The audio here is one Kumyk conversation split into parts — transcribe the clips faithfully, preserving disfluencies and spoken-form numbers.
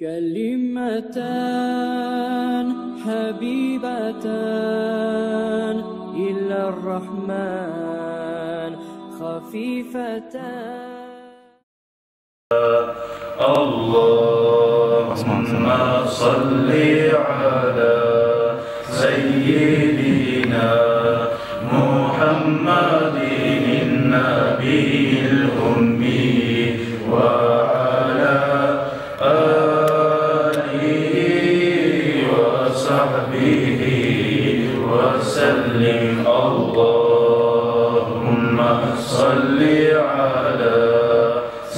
كلمتان حبيبتان إلى الرحمن خفيفتان. اللهم صل على سيدنا محمد النبي الأمي وعلى آله وصحبه وسلم. اللهم صل على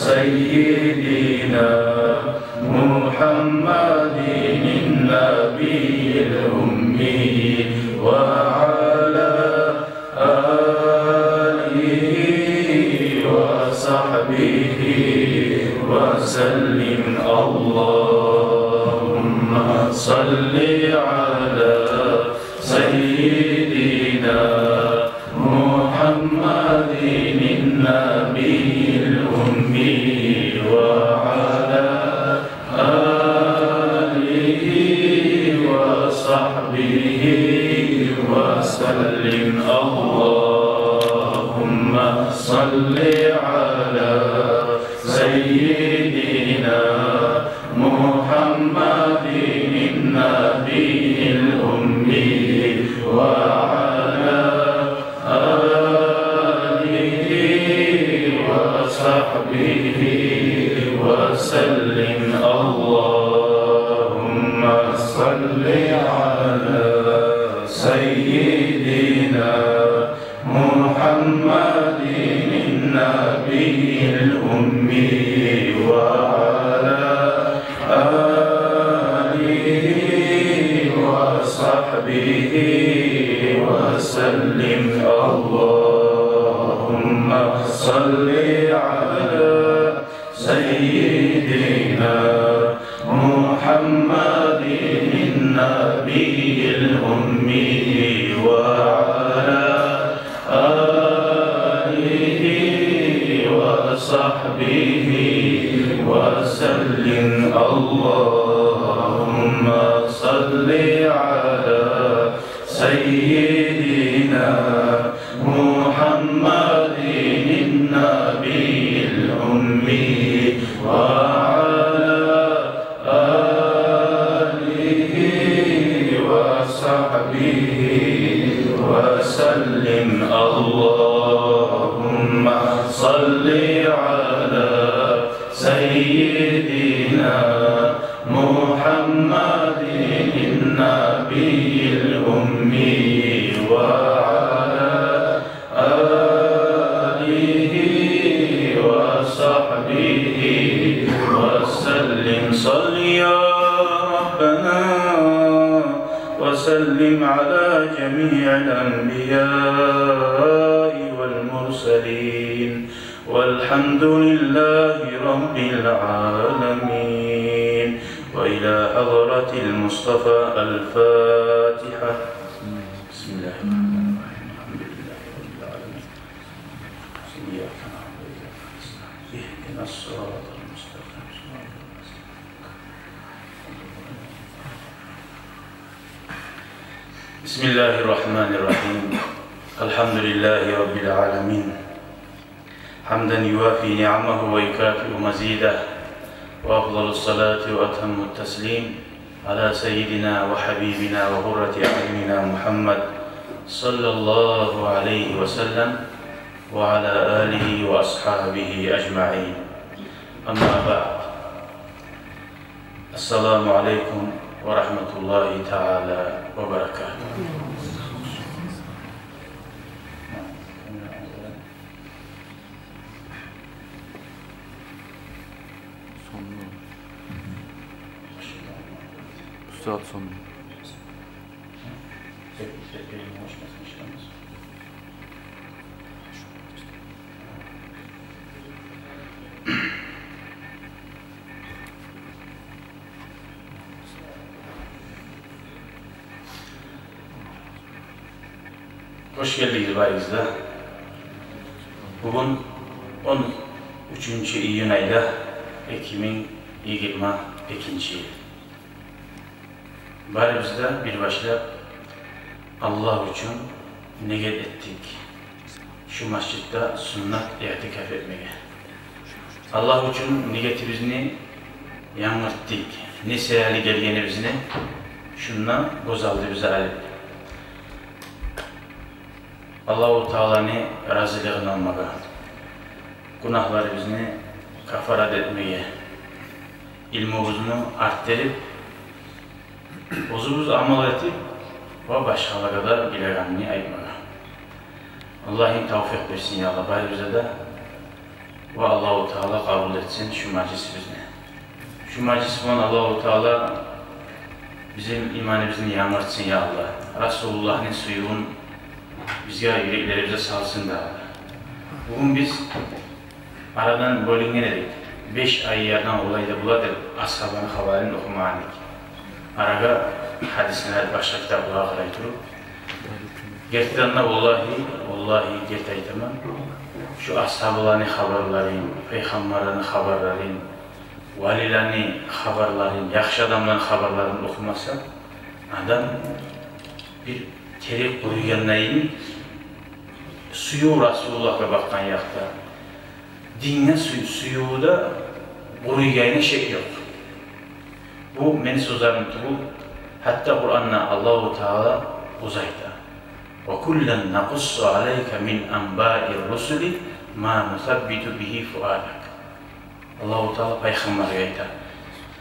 سيدنا محمد النبي الأمي وعلى آله وصحبه وسلم. اللهم صل على سيدنا محمد النبي الأمي وعلى آله وصحبه وسلم. اللهم صل على سيدنا محمد النبي الأمي وعلى آله وصحبه وسلم. اللهم صل على سيدنا محمد النبي الأمي وعلى آله وصحبه وسلم. اللهم صل على سيدنا محمد النبي الأمي وعلى آله وصحبه وسلم. اللهم صل على سيدنا محمد النبي الأمي وعلى آله وصحبه وسلم. اللهم صل على سيدنا محمد النبي الأمي وعلى آله وصحبه وسلم. صل يا ربنا وسلم على جميع الأنبياء والمرسلين. والحمد لله رب العالمين. وإلى حضرة المصطفى الفاتحة. بسم الله الرحمن الرحيم. الحمد لله رب العالمين. إياك نعبد وإياك نستعين. اهدنا الصراط المستقيم. بسم الله الرحمن الرحيم. الحمد لله رب العالمين. حمدا يوافي نعمه ويكافئ مزيده، وأفضل الصلاة وأتم التسليم على سيدنا وحبيبنا وقرة أعيننا محمد صلى الله عليه وسلم وعلى آله وأصحابه أجمعين. أما بعد. السلام عليكم ورحمة الله تعالى وبركاته. Сонг. Бу сагьат сонг. Хош гелдигиз барыгъыз да. Бугюн он уьчюнчю июнь айда, эки минг йигирма экинчи йыл. Барыбыз да бир башлап Аллагь учун негет этдик шу межитде суннат иътикаф этмеге. Аллагь учун негетибизни янгыртдыкъ. Не саялы гелгенибизни шунда гёз алдыбызгъа алып, Аллагьу Тааланы разилигин алмагъа, гюнагьларыбызны кафарат этмеге, илмубузну артдырып, оьзюбюз амал этип ва башгъалагъа да билегенни айтмагъа. Аллагьым тавфикъ берсин, я Аллагь, барыбызгъа да. Ва Аллагьу Таала къабул этсин шу мажлисибизни. Шу мажлис булан Аллагьу Таала бизин иманыбызны янгыртсын, я Аллагь. Расулуллагьны сюювюн бизге, юреклерибизге салсын да, Аллагь. Бугюн биз арадан бёлюнген эдик. Беш ай ярдан олай да бола деп, асгьабаны хабарын охумагъан эдик. Арагъа гьадислер, башгъа китапларгъа къарай туруп. Гертиден де, валлагьи, валлагьи, герти айтаман, шу асгьабаланы хабарларын, пайхаммарланы хабарларын, валилени хабарларын, яхшы адамланы хабарларын охумаса, адам бир терек къуруйгъанда йимик, сююв Расулуллагьгъа бакъгъан якъда, динге сю-, сюювю де къуруйгъанына шек ёкъ. Бу мени сёзлерим тюгюл, гьатта Къуранда Аллагьу Таала оьзю айта: «Ва куллан накъуссу алайка мин анбаир русули ма нусаббиту бигьи фуадак». Аллагьу Таала пайхаммаргъа айта: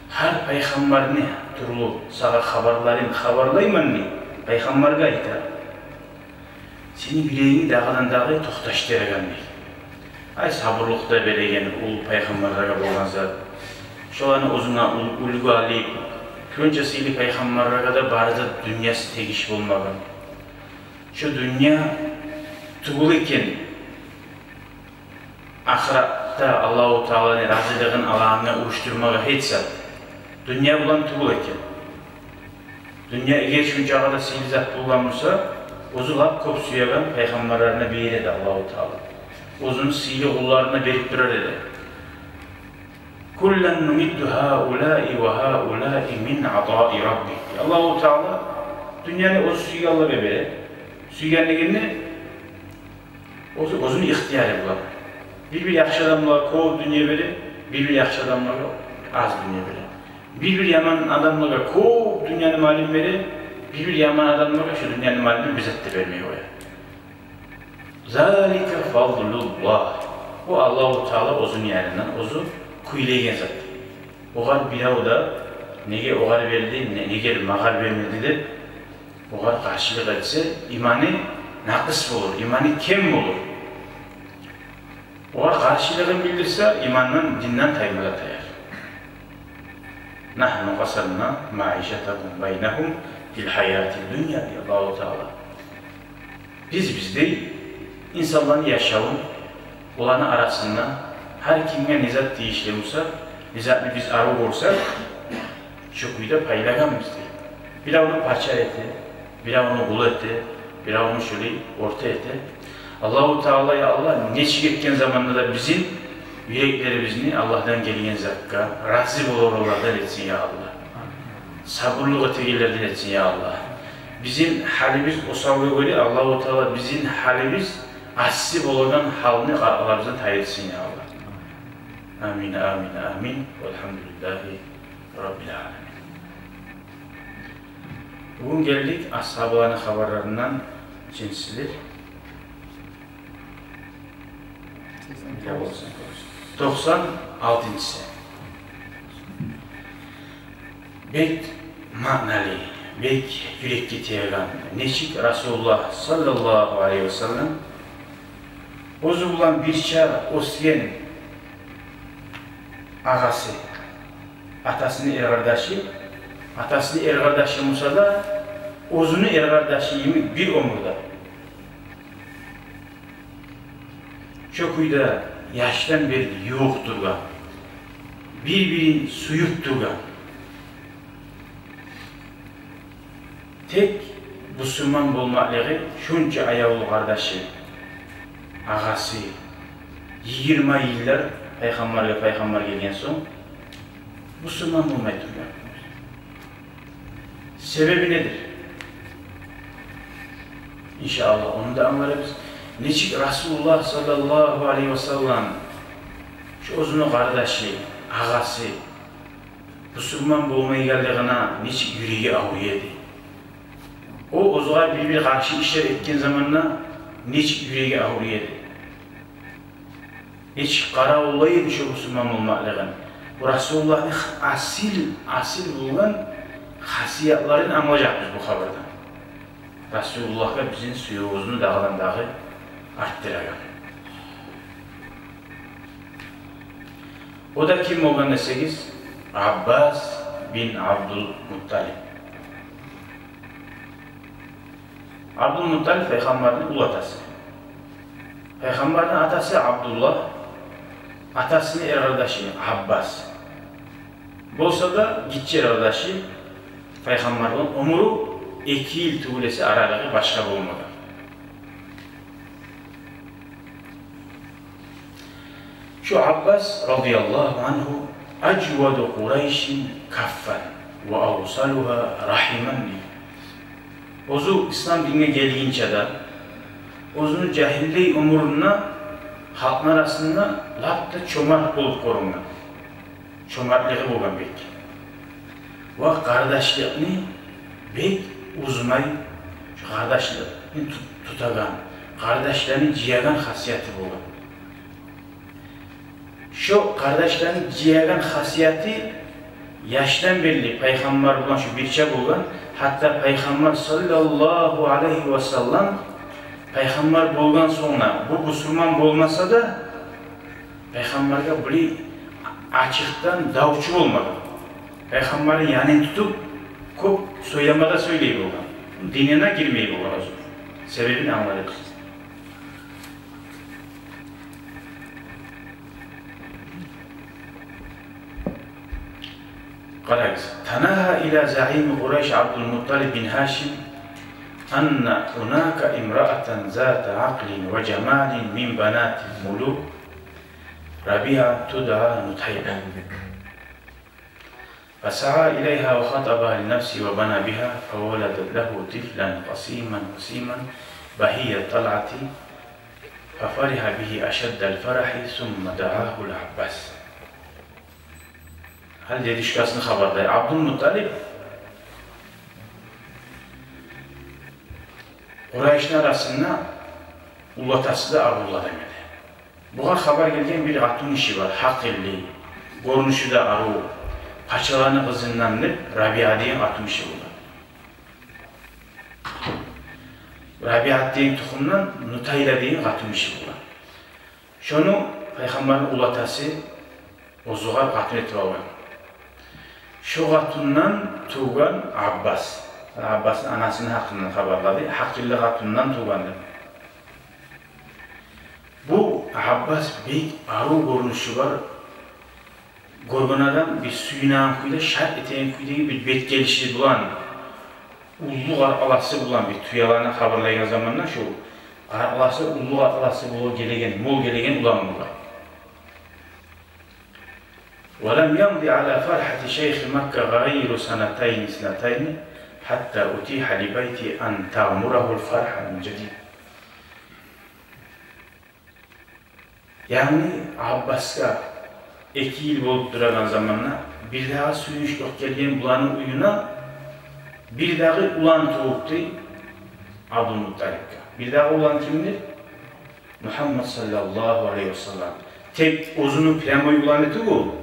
«Гьар пайхаммарны тюрлю сагъа хабарларын хабарлайман», — дей, пайхаммаргъа айта. «Сени юрегингни дагъыдан-дагъы токъташдырагъан», — дей. Ай, сабурлукъ да береген уллу пайхаммарлагъа болгъан зат. Шоланы оьзюнге ул-, уьлгю алып, шонча сыйлы пайхаммарлагъа да бары да дюньясы тегиш болмагъан. Шо дюнья тюгюл экен ахыратда Аллагьу Тааланы разилигин алагъангъа уруштурмагъа гьеч зат. Дюнья булан тюгюл экен. Дюнья эгер шунчагъа да сыйлы зат болгъан буса, оьзю лап кёп сюеген пайхаммарларына берер эди Аллагьу Таала. Оьзюню сыйлы къулларына берип турар эди. «Куллан нумидду гьаулаи ва гьаулаи мин атаи Раббик». Аллагьу Таала дюньяны оьзю сюйгенлеге бере. Сюйгенлигинде оьзю, оьзюню ихтияры булан. Бир-бир яхшы адамлагъа кёп дюнья бере, бир-бир яхшы адамлагъа аз дюнья бере. Бир-бир яман адамлагъа кёп дюньяны малын бере, бир-бир яман адамлагъа шу дюньяны малын бир зат да бермей къоя. «Залика фадлуллагь». Бу Аллагьу Таала оьзюню янындан, оьзю кюйлейген зат. Огъар бирев де, неге огъар берди, не-, неге магъар бермеди деп, огъар къаршылыкъ этсе, иманы накъыс болур, иманы кем болур. Огъар къаршылыгъын билдирсе, имандан, динден таймагъа таяр. «Нагьну къасамна маишатагьум байнагьум фил гьаятид дунья», — дей Аллагьу Таала. Биз, биз дей, инсанланы яшавун, оланы арасында гьар кимге не зат тийишли буса, не затны биз арив гёрсек, шо кюйде пайлагъанбыз дей. Биревню пача эте, биревню къул эте, биревню шолай орта эте. Аллагьу Таала, я Аллагь, нечик этген заманда да бизин юреклерибизни Аллагьдан гелген затгъа рази болагъанлардан этсин, я Аллагь. Сабурлукъ этегенлерден этсин, я Аллагь. Бизин гьалыбыз осалгъа гёре, Аллагьу Таала бизин гьалыбыз асси болагъан гьалны къаркъарабыздан тайдырсын, я Аллагь. Амин, амин, амин. Валгьамдулиллагьи Раббил аламин. Бугюн гелдик асгьабаланы хабарларындан, нечинчи йыл? Токъсан алтынчысы. Бек маъналы, бек юрекге тиеген. Нечик Расулуллагь саллаллагьу алайгьи ва саллам оьзю булан бирче оьсген агъасы, атасыны эркъардашы, атасыны эркъардашы буса да, оьзюню эркъардашы йимик бир оьмюрде. Шо кюйде яшдан берли ювукъ тургъан, бир-бирин сююп тургъан. Тек бусурман болмакълыгъы, шунча аявлу къардашы, агъасы, йигирма йыллар пайхаммаргъа, пайхаммар гелген сонг, бусурман болмай тургъан. Себеби недир? Иншааллагь, ону да англарбыз. Нечик Расулуллагь саллаллагьу алайгьи васаллам, шо оьзюню къардашы, агъасы бусурман болмайгъанлыгъына нечик юреги авруй эди. О оьзюне бир-бир къаршы ишлер этген заманда нечик юреги авруй эди. Нечик къаравуллай эди шо бусурман болмакълыгъын. Бу Расулуллагьны асил, асил болгъан хасиятларын англажакъбыз бу хабардан. Расулуллагьгъа бизин сюювюбюзню дагъыдан-дагъы артдырагъан. О да ким болгъан десегиз, Аббас бин Абдулмутталип. Абдулмутталип пайхаммарны уллатасы. Пайхаммарны атасы Абдуллагь, атасыны эркъардашы Аббас. Болса да гиччи эркъардашы, пайхаммар булан оьмюрю эки йыл тюгюл эсе аралыгъы башгъа болмагъан. Шу Аббас радияллагьу ангьу ажваду Къурайшин каффан ва авсалугьа рагьиман дей. Оьзю ислам динге гелгинче де, оьзюню жагьиллей оьмюрюнде халкъны арасында лап да чомарт болуп гёрюнген. Чомартлыгъы болгъан бек. Ва къардашлыкъны бек уьзмей, шо къардашлыкъны тут-, тутагъан, къардашланы жыягъан хасияты болгъан. Шо къардашланы жыягъан хасияты яшдан берли пайхаммар булан шо бирче болгъан. Гьатта пайхаммар саллаллагьу алайгьи васаллам пайхаммар болгъан сонг да, бу бусурман болмаса да, пайхаммаргъа булай ачыкъдан давчу болмагъан. Пайхаммарны янын тутуп, кёп сёйлеме де сёйлей болгъан. Динине гирмей болгъан оьзю. Себебин англарбыз. Къарагъыз. Танагьа ила загьими Къурайш Абдулмутталиб бин Гьашим анна гьунака имраатан зата акълин ва жамалин мин банатил мулук Рабиа тудъа Нутайла. فسعى إليها وخطبها لنفسه وبنى بها، فولدت له طفلا قصيما وسيما بهي الطلعة، ففرح به أشد الفرح، ثم دعاه العباس. Гьали дедушкасыны хабарлай. Абдулмутталиб Къурайшны арасында уллатасы да, арив адам эди. Бугъар хабар гелген, бир къатынгиши бар, гьакъыллы, гёрюнюшю де арив, пачаланы къызындан деп, Рабиа деген къатынгиши болгъан. Рабиат деген тухумдан Нутайла деген къатынгиши болгъан. Шону пайхаммарны уллатасы оьзюгер къатын этип алгъан. Шо къатындан тувгъан Аббас. Аббасны анасыны гьакъындан хабарлады. Гьакъыллы къатындан тувгъан деп. Бу Аббас бек арив гёрюнюшю бар. Гёрген адам бир сююнеген кюйде, шат этеген кюйдеги бир бет гелиши булан, уллу къаркъарасы булан, бир тюелени хабарлайгъан заманда, шо къаркъарасы, уллу къаркъарасы булан гелеген, мол гелеген улан болгъан. ولم يمض على فرحة شيخ مكة غير سنتين اثنتين حتى أتيح لبيته أن تعمره الفرحة من جديد. Яни Аббасгъа эки йыл болуп турагъан заманда бирдагъы сююнч ёкъ гелген буланы уьюне, бирдагъы улан тувупду Абдулмутталибге. Бирдагъы улан кимди? Мугьаммад саллаллагьу алайгьи васаллам. Тек оьзюню прямой уланы тюгюл,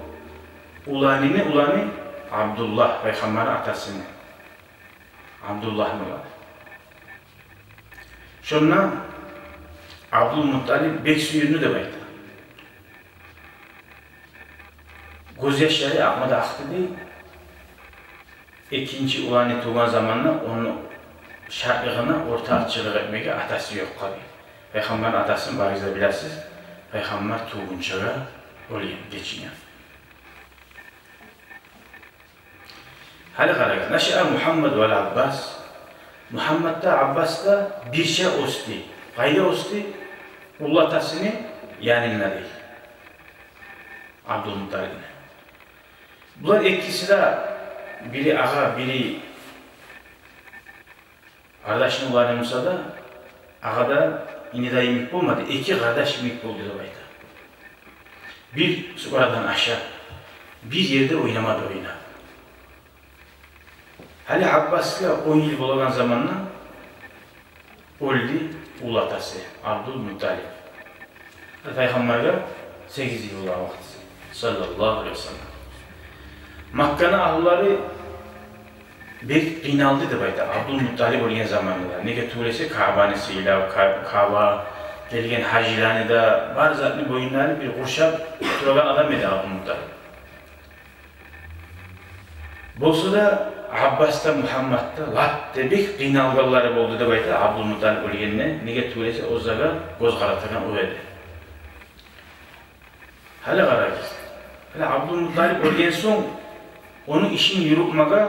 уланыны уланы Абдуллагь, пайхаммарны атасыны. Абдуллагьны уланы. Шонда Абдулмутталиб бек сююндю деп айта. Гёзьяшлары акъмады, акъды дей. Экинчи уланы тувгъан заманда ону шатлыгъына ортакъчылыкъ этмеге атасы ёкъ эди. Пайхаммарны атасын барыгъыз да билесиз. Пайхаммар тувгъунчагъа оьлген, гечинген. Гьали къарагъыз, نشأ محمد والعباس. Мугьаммад да, Аббас да бирче оьсдю. Къайда оьсдю? Уллатасыны янында дей. Абдулмутталибни. Булар экиси де, бири агъа, бири къардашны уланы буса да, агъа да, ини де йимик болмады, эки къардаш йимик болду деп айта. Бир супрадан ашап, бир ерде ойнамады, ойнап. Гьали Аббасгъа он йыл болагъан заманда оьлдю уллатасы Абдулмутталип. Пайхаммаргъа сегиз йыл болагъан вакътиси, саллаллагьу алайгьи ва саллам. Макканы агьлулары бек къыйналды деп айта Абдулмутталип оьлген заманында. Неге тюгюл эсе, Каабаны сыйлап, Ка-, Каабагъа гелген гьажиланы да, бар затны бойнуна алып, бир къуршап турагъан адам эди Абдулмутталип. Болса да, Аббас да, Мугьаммат да лап да бек къыйналгъанлары болду деп айта Абдулмутталип оьлгенде. Неге тюгюл эсе, оьзлеге гёз къаратагъан о эди. Гьали къарагъыз. Гьали Абдулмутталип оьлген сонг, ону ишин юрютмеге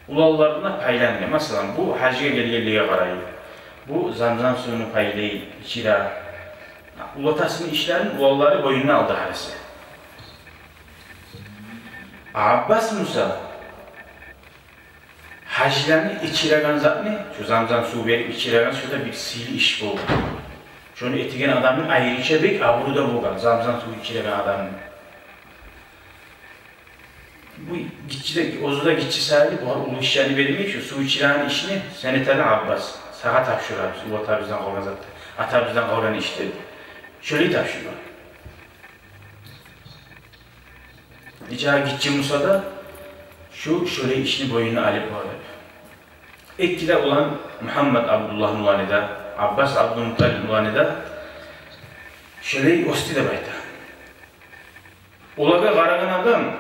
уланларына пайлангъан. Масала, бу гьажгъа гелгенлеге къарай, бу замзам сувну пайлай, ичире. Уллатасыны ишлерин уланлары бойнуна алды гьариси. Аббас буса гьажиланы ичиреген затны, шо замзам сув берип ичиреген, шо да бир сыйлы иш болгъан. Шону этеген адамны айрыча бек абуру да болгъан, замзам сув ичиреген адамны. Бу гиччи де, оьзю де гиччи саялы, бугъар уллу ишлени бермей, шо сув ичиреген ишни сен эт гьали, Аббас, сагъа тапшурабыз, уллатабыздан къалгъан затны, атабыздан къалгъан ишни деп. Шолай тапшургъан. Нечакъы гиччи буса да, шо шолай ишни бойнуна алып бола деп. Эки де улан, Мугьаммат Абдуллагьны уланы да, Аббас Абдулмутталипни уланы да шолай оьсдю деп айта. Олагъа къарагъан адам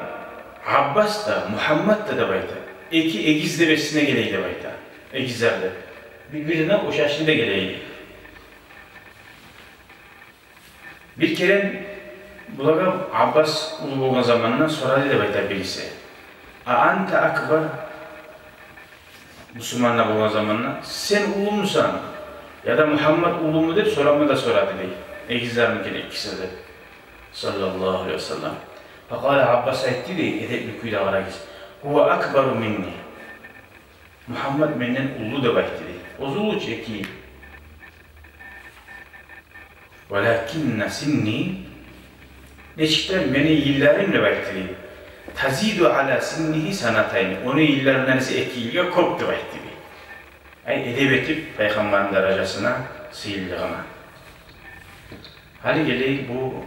Аббас да, Мугьаммат да деп айта, эки эгиз деп эсине геле эди деп айта. Эгизлер де бир-бирине ошашлы да геле эди. Бир керен булагъа Аббас уллу болгъан заманда сорады деп айта бириси: «А анта акбар?» Бусурман да болгъан заманда: «Сен уллумусан, яда Мугьаммат уллуму?» — деп сорама да сорады дей. Эгизлермикен экиси де, саллаллагьу алайгьи ва саллам. Факъала, Аббас айтды дей, эдепли кюйде, къарагъыз: «Гьува акбару минни». Мугьаммат менден уллу деп айтды дей. Оьзю уллу чу эки йыл. «Валакинна синни», нечик де мени йылларым деп айтды дей, «тазиду ала синнигьи санатайни», ону йылларындан эсе эки йылгъа кёп деп айтды дей. Ай, эдеп этип пайхаммарны даражасына, сыйлылыгъына. Гьали гелейик бу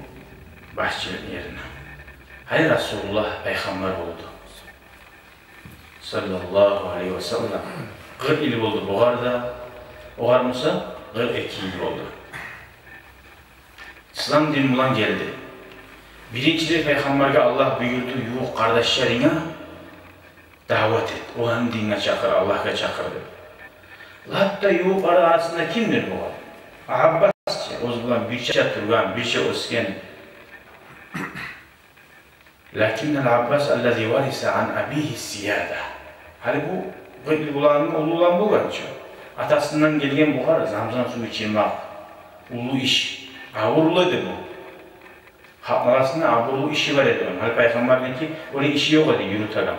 башчылыкъны ерине. Гьали Расулуллагь пайхаммар болду, саллаллагьу алайгьи ва саллам. Къыркъ йыл болду бугъар да, огъар буса къыркъ эки йыл болду. Ислам дин булан гелди. Биринчилей пайхаммаргъа Аллагь буюрду: «Ювукъ къардашларынга даъват эт, оланы динге чакъыр, Аллагьгъа чакъыр», — деп. Лап да ювукълары арасында кимдир бугъар? Аббас чы, оьзю булан бирче тургъан, бирче оьсген. «Лакиннал Аббас аллази вариса ан абигьи сияда». Гьали бу къыркъ йыл болагъан уллу улан болгъан чы. Атасындан гелген бугъар замзам сув ичирмек, уллу иш, авурлу эди бу. Халкъны арасында авурлу иши бар эди ону. Гьали пайхаммарныки олай иши ёкъ эди юрютеген.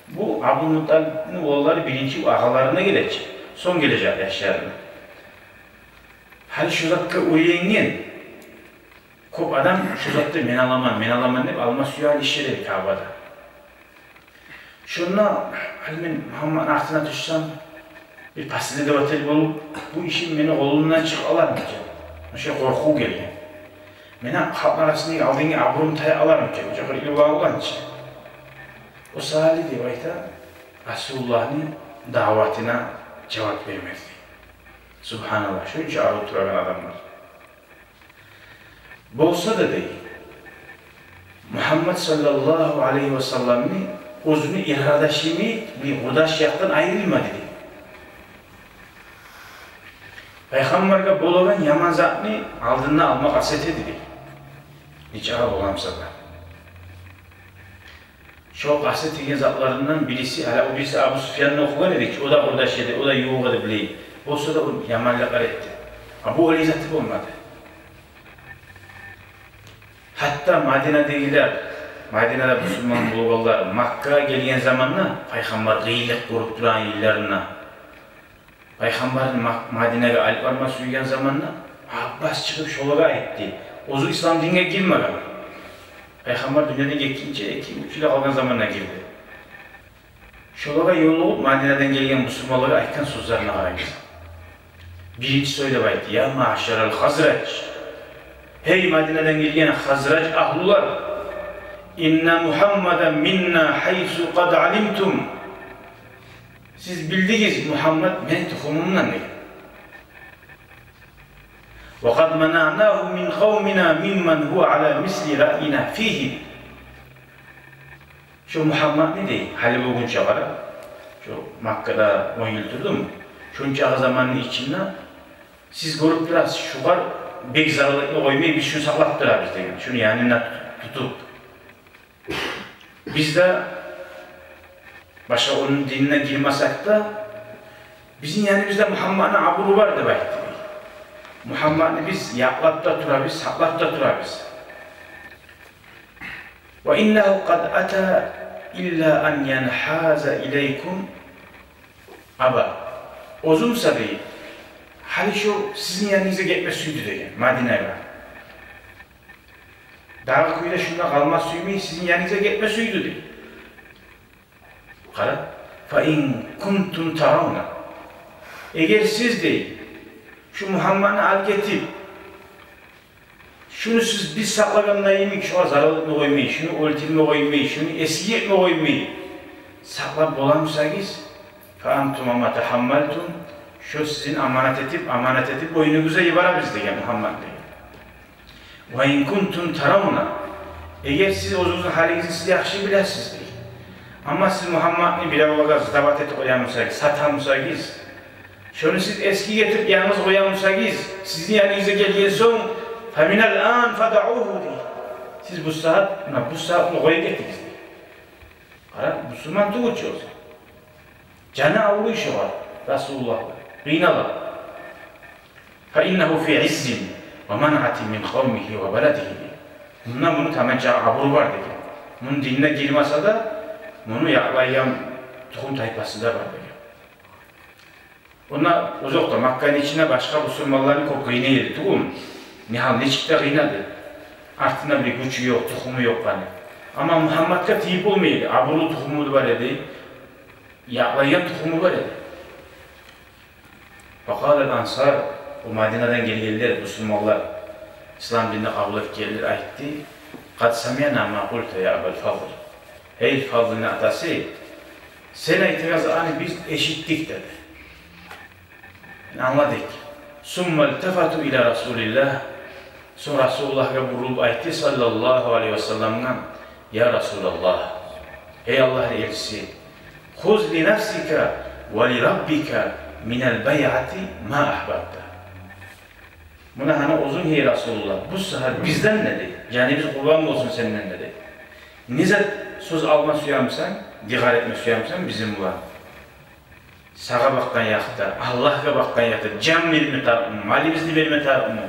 Бу Абдулмутталипни уланлары биринчи агъаларына геле чи, сонг гележек яшларына. Гьали шо затгъа уьйренген. Кёп адам шо затда «мен аламан, мен аламан» деп, алма сюе ишлер эди Каабада. Шонда, гьали мен Мугьамматны артына тюшсем, бир последователь болуп, бу ишим мени къолумдан чыгъып алармы экен? Шо къоркъув гелген. Мени халкъны арасында алдынгъы абурум тая алармы экен? Шо бир илгъа болгъан чы. О саялы деп айта, Расулуллагьны даъватына жавап бермеди. Субгьаналлагь, шонча арив турагъан адамлар. Болса да дей, Мугьаммат саллаллагьу алайгьи ва салламны оьзюню эркъардашымы, бир къурдаш якъдан айрылмады дей. Пайхаммаргъа болагъан яман затны алдында алма къаст этеди дей. Нечакъы боламса да. Шо къаст этеген затларындан бириси, гьали о бириси Абу Суфьянны охугъан эдик чи, о да къурдаш эди, о да ювукъ эди билей. Болса да о яманлыкълар этди. А бу олай заты болмады. Гьатта Мадинадагъылар Мадинада бусурман болгъанлар Маккагъа гелген заманда, пайхаммар къыйынлыкъ гёрюп турагъан йылларында, пайхаммарны Мак-, Мадинагъа алып барма сюйген заманда, Аббас чыгъып шолагъа айтды. Оьзю ислам динге гирмеген. Пайхаммар дюньядан гетгинче эки-уьч йыл къалгъан заманда гирди. Шолагъа ёлугъуп, Мадинадан гелген бусурманлагъа айтгъан сёзлерине къарайбыз. Биринчи сёйлеп айтды: «Я маъшарал Хазраж, гьей Мадинадан гелген Хазраж агьлулар, инна Мухаммадан минна гьайсу къад алимтум». Сиз билдигиз, Мухаммад мени тухумумдан деген. «Ва къад манаънагьу мин къавмина мимман гьува ала мисли раъйина фигьим». Шо Мухаммадны дей, гьали болгъунча къара, шо Маккада он йыл турдуму, шончагъы заманны ичинде сиз гёрюп турасыз, шугъар бек зарал этме къоймай, биз шуну сакълап турабыз деген, шуну янында тутуп. Биз де башгъа ону динине гирмесек де, бизин яныбызда Мухаммадны абуру бар деп айтды. Мухаммадны биз якълап да турабыз, сакълап да турабыз. «Ва иннагьу къад ата илла ан янхаза илайкум аба». Оьзю буса дей, гьали шо сизин яныгъызгъа гетме сюйдю деген, Мадинагъа. Дагъы кюйде шунда къалма сюймей, сизин яныгъызгъа гетме сюйдю дей. Къара, «фа ин кунтум таравна». Эгер сиз дей, шу Мухаммадны алып гетип, шуну сиз биз сакълагъанда йимик, шугъар зарал этме къоймай, шуну оьлтюрме къоймай, шуну эсгик этме къоймай сакълап бола бусагъыз, «фа антум ма тагьаммалтум», шо сизин аманат этип, аманат этип бойнугъузгъа йиберебиз деген Мухаммад деген. «Ва ин кунтум таравна», эгер сиз оьзюгюзню гьалыгъызны сиз яхшы билесиз дей. Амма сиз Мухаммадны биревлеге сдавать этип къоя бусагъыз, сата бусагъыз, шону сиз эсгик этип янгыз къоя бусагъыз, сизин яныгъызгъа гелген сонг, «фаминал ан фадаугьу» дей. Сиз бу сагьат, муна бу сагьат ону къоюп гетигиз дей. Къара, бусурман тюгюл чю оьзю. Жаны авруй шогъар, Расулуллагь, къыйнала. «Фа иннагьу фи иззин ва манъатин мин къавмигьи ва баладигьи». Мунда муну таманча абуру бар деген. Муну динине гирмесе де, муну якълайгъан тухум-тайпасы да бар деген. Онда узакъда, Макканы ичинде башгъа бусурманланы кёп къыйнай эди тюгюлмю? Нигьал нечик де къыйнады. Артында бир гючю ёкъ, тухуму ёкъ гьали. Амма Мухаммадгъа тийип болмай эди. Абурлу тухуму бар эди. Якълайгъан тухуму бар эди. «Факъалал ансар», о Мадинадан гелгенлер, бусурманлар, ислам динни къабул этгенлер айтды: «Къад самиъна ма къулта я Абал Фадл». «Гьей Фадлны атасы, сен айтгъан затны биз эшитдик», — деди. «Англадыкъ». «Сумма илтафату ила Расулиллагь». Сонг Расулуллагьгъа бурулуп айтды, саллаллагьу алайгьи ва салламгъа: «Я Расулаллагь, гьей Аллагьны элчиси, хуз ли нафсика ва ли Раббика минал байъати ма агьбабта». Муна гьана оьзюнг, гьей Расулуллагь, бу сагьат бизден де, деди, жаныбыз къурбан болсун сенден де, деди. Не зат сёз алма сюе бусанг, дигъар этме сюе бусанг бизин булан. Сагъа бакъгъан якъда, Аллагьгъа бакъгъан якъда, жан берме тарыкъмы, малыбызны берме тарыкъмы,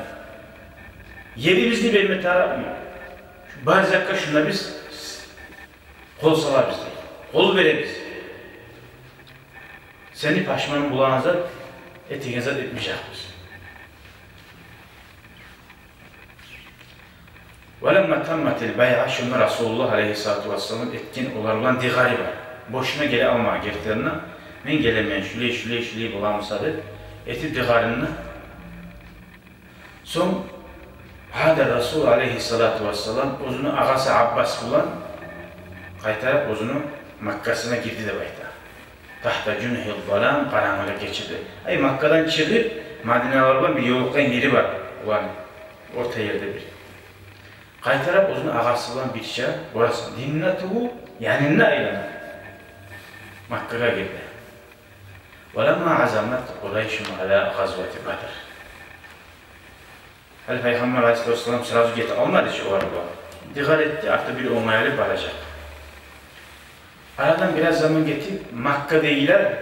ерибизни берме тарыкъмы? Шу бар затгъа шунда биз къол салабыз, дей. Къол беребиз. Сени пашман болагъан зат, этеген зат этмежекбиз. «Ва ламма тамматил байъа», шунда Расулуллагь алайгьиссалату вассалам этген олар булан дигъары бар. Бошуна геле алмагъан гертилерине, мен гелемен, шулай, шулай, шулай бола буса деп, этип дигъарын. Сонг гьадар Расул алайгьиссалату вассалам оьзюню агъасы Аббас булан къайтарып оьзюню Маккасына гирди деп айта. «Тахта жунугьил залам», къарангылыкъ гечеде. Ай, Маккадан чыгъып, Мадиналар булан бир ёлукъгъан ери бар оланы. Орта ерде бир. Къайтарып оьзюню агъасы булан бирче орасан, динде тюгюл, янында айлана. Маккагъа гирди. «Ва ламма азамат Къурайшун ала гъазвати Бадр». Гьали Пайхаммар алайгьиссалату вассалам сразу гетип алмады чы олар булан. Дигъар этди, арты бир онгайлы баражакъ. Арадан бираз заман гетип, Маккадагъылар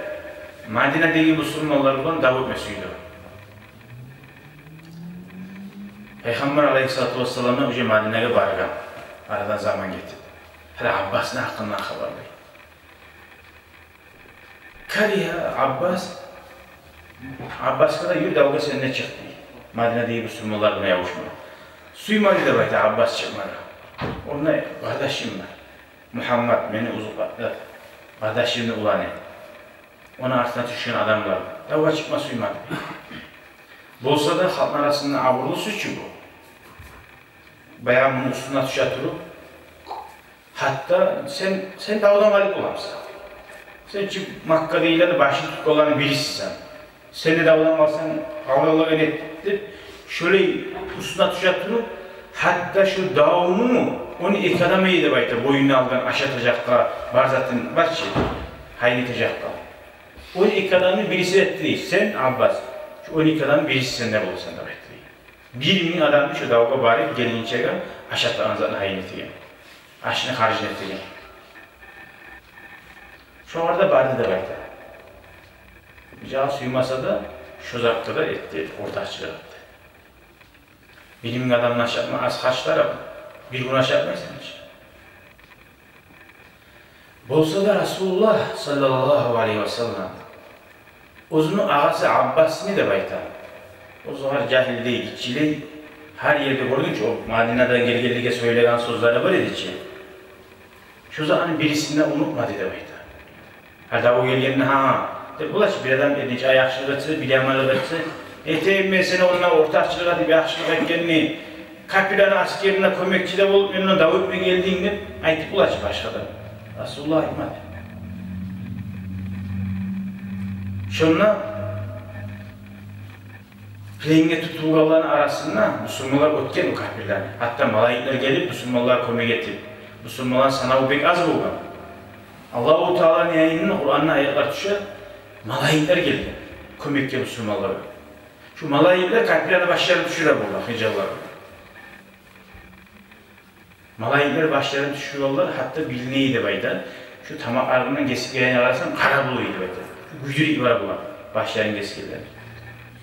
Мадинадагъы бусурманлар булан дав этме сюйдю. Пайхаммар алайгьиссалату вассалам да уже Мадинагъа баргъан. Арадан заман гетип. Аббасны гьакъындан хабарлай. Каригьа Аббас, Аббасгъа да: «Юрю, давгъа сен де чыкъ», – дей. Мадинадагъы бусурманлар булан ябушма. Сюймеди деп айта Аббас чыкъмагъа. Онда къардашым бар, Мугьаммат, мени узукъ къардашымны уланы. Ону артына тюшген адамлар. Давгъа чыкъма сюймеди. Болса да, халкъны арасында абурлусу чу бу. Баягъы муну уьстюне тюше туруп, гьатта сен, сен давдан къалып боламысан. Сен чи Маккадагъыланы башын тутгъанланы бирисисен. Сен де давдан къалсанг, къалгъанлагъа не деп, шолай уьстюне тюше туруп, гьатта шу давну он эки адам эди деп айта, боюнуна алгъан, ашатажакъгъа, бар затын бар чы, гьайын этежекге. Он эки адамны бириси этди дей, сен, Аббас, шу он эки адамны бириси сен де боласан деп айтды дей. Бир минг адамны шу давгъа барып, гелгинчеге ашатагъан затын гьайын этеген, ашны харжын этеген. Шогъар да барды деп айта. Жагъы сюймесе де, шо затгъа да этди, ортакъчылыкъ этди. Бир минг адамны ашатма аз харжлар, бир гюн ашатмайсан чы. Болса да Расулуллагь саллаллагьу алайгьи васаллам оьзюню агъасы Аббасны деп айта. О заман жагьил эди, гиччи эди. Гьар ерде гёрдюм чи, о Мадинадан гелгенлеге сёйлеген сёзлери бар эди чи. Шо затны бирисин де унутмады деп айта. Гьали дав гелгенде, гьа, деп бола чы, бир адам нече яхшылыкъ этсе, бир яманлыкъ этсе, этейим мен сени онда ортакъчылыкъ этип, яхшылыкъ этгенни, капирлени асгерине кёмекчи де болуп, мени дав этме гелдинг деп айтып бола чы башгъа адам. Расулуллагь айтмады. Шонда пленге тутулгъанланы арасында бусурманлар оьтген о капирлени. Гьатта малайиклер гелип, бусурманлагъа кёмек этип, бусурманланы санаву бек аз болгъан. Аллагьу Тааланы янындан Къуранда аятлар тюше, малайиклер гелген кёмекге бусурманлагъа. Шу малайиклер капирлени башларын тюшюре болгъан, хынжаллар. Малайиклер башларын тюшюрюп алар, гьатта билине эди деп айта. Шу тамакъларындан гесип гелгенге къарасанг, къара бола эди деп айта. Шу гюйдюрюп бара булар, башларын гесгенлер.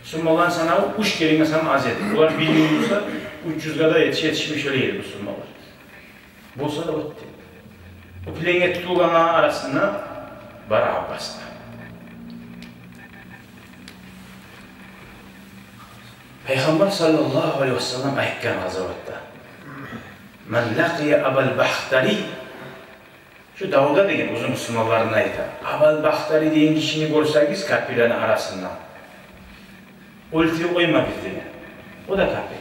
Бусурманланы санаву уьч керенге сама аз эди. Булар бир минг болса, уьч юзге де етише, етишмей шолай эди бусурманлар. Болса да оьтди. О пленге тутулгъанланы арасында бар Аббас да. Пайхаммар саллаллагьу алайгьи васаллам айтгъан къазаватда: «Ман лакъия Абал Бахтари», шу давда деген оьзюню бусурманларына айта, «Абал Бахтари деген гишини гёрсегиз капирлени арасында, оьлтюрюп къоймагъыз», – деген. О да капир.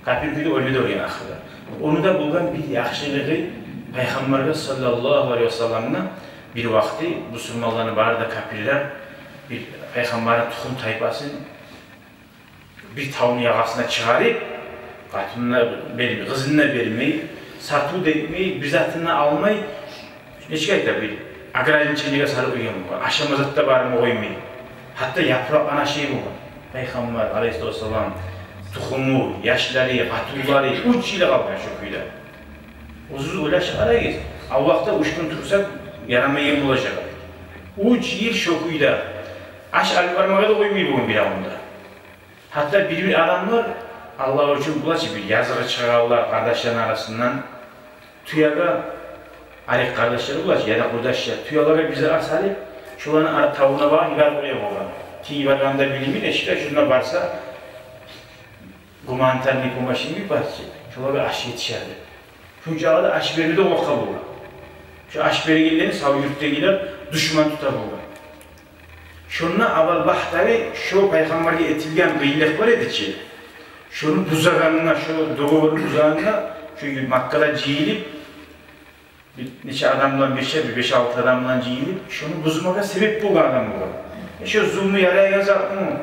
Капир кюйде оьлмеди, оьлген ахырда. Ону да болгъан бир яхшылыгъы, Пайхаммаргъа саллаллагьу алайгьи васалламгъа бир вакъти бусурманланы бары да капирлер бир Пайхаммарны тухум-тайпасын бир тавну ягъасына чыгъарып, къатынына бермей, къызына бермей, сатыв да этмей, бир затына алмай, нечик айта, бир ограничениеге салып къойгъан болгъан. Ашама зат да барма къоймай. Гьатта япыракъланы ашай болгъан. Пайхаммар алайгьиссалату вассалам, тухуму, яшлары, къатынлары уьч йыл къалгъан шо кюйде. Оьзюгюз ойлашып къарагъыз. Авлакъда уьч гюн турса, ярамайгъан болажакъ эди. Уьч йыл шо кюйде. Аш алып бармагъа да къоймай болгъан бир авунда. Гьатта бир-бир адамлар Аллагь учун, булай чы, бир языгъы чыгъагъанлар къардашларыны арасындан тюеге, арек къардашлар булай чы, яда къурдашлар, тюелеге бир зат салып, шоланы ара тавуна багъып йиберип къоя болгъан. Ким йибергенин де билмей, эшикде шунда барса, гуманитарный помощь йимик бар чы, шолагъа аш етишер деп. Шунчагъа да аш бермеге де къоркъа болгъан. Шо аш бергенлени сав юртдагъылар душман тута болгъан. Шонда Абал Бахтари шо Пайхаммаргъа этилген къыйынлыкъ бар эди чи, шону бузагъанына, шо договорну бузагъанына, шо Маккада жыйылып, бир нече адам булан, бир ше-, бир беш-алты адам булан жыйылып, шону бузмагъа себеп болгъан адам болгъан. Э, шо зулму ярайгъан затмы?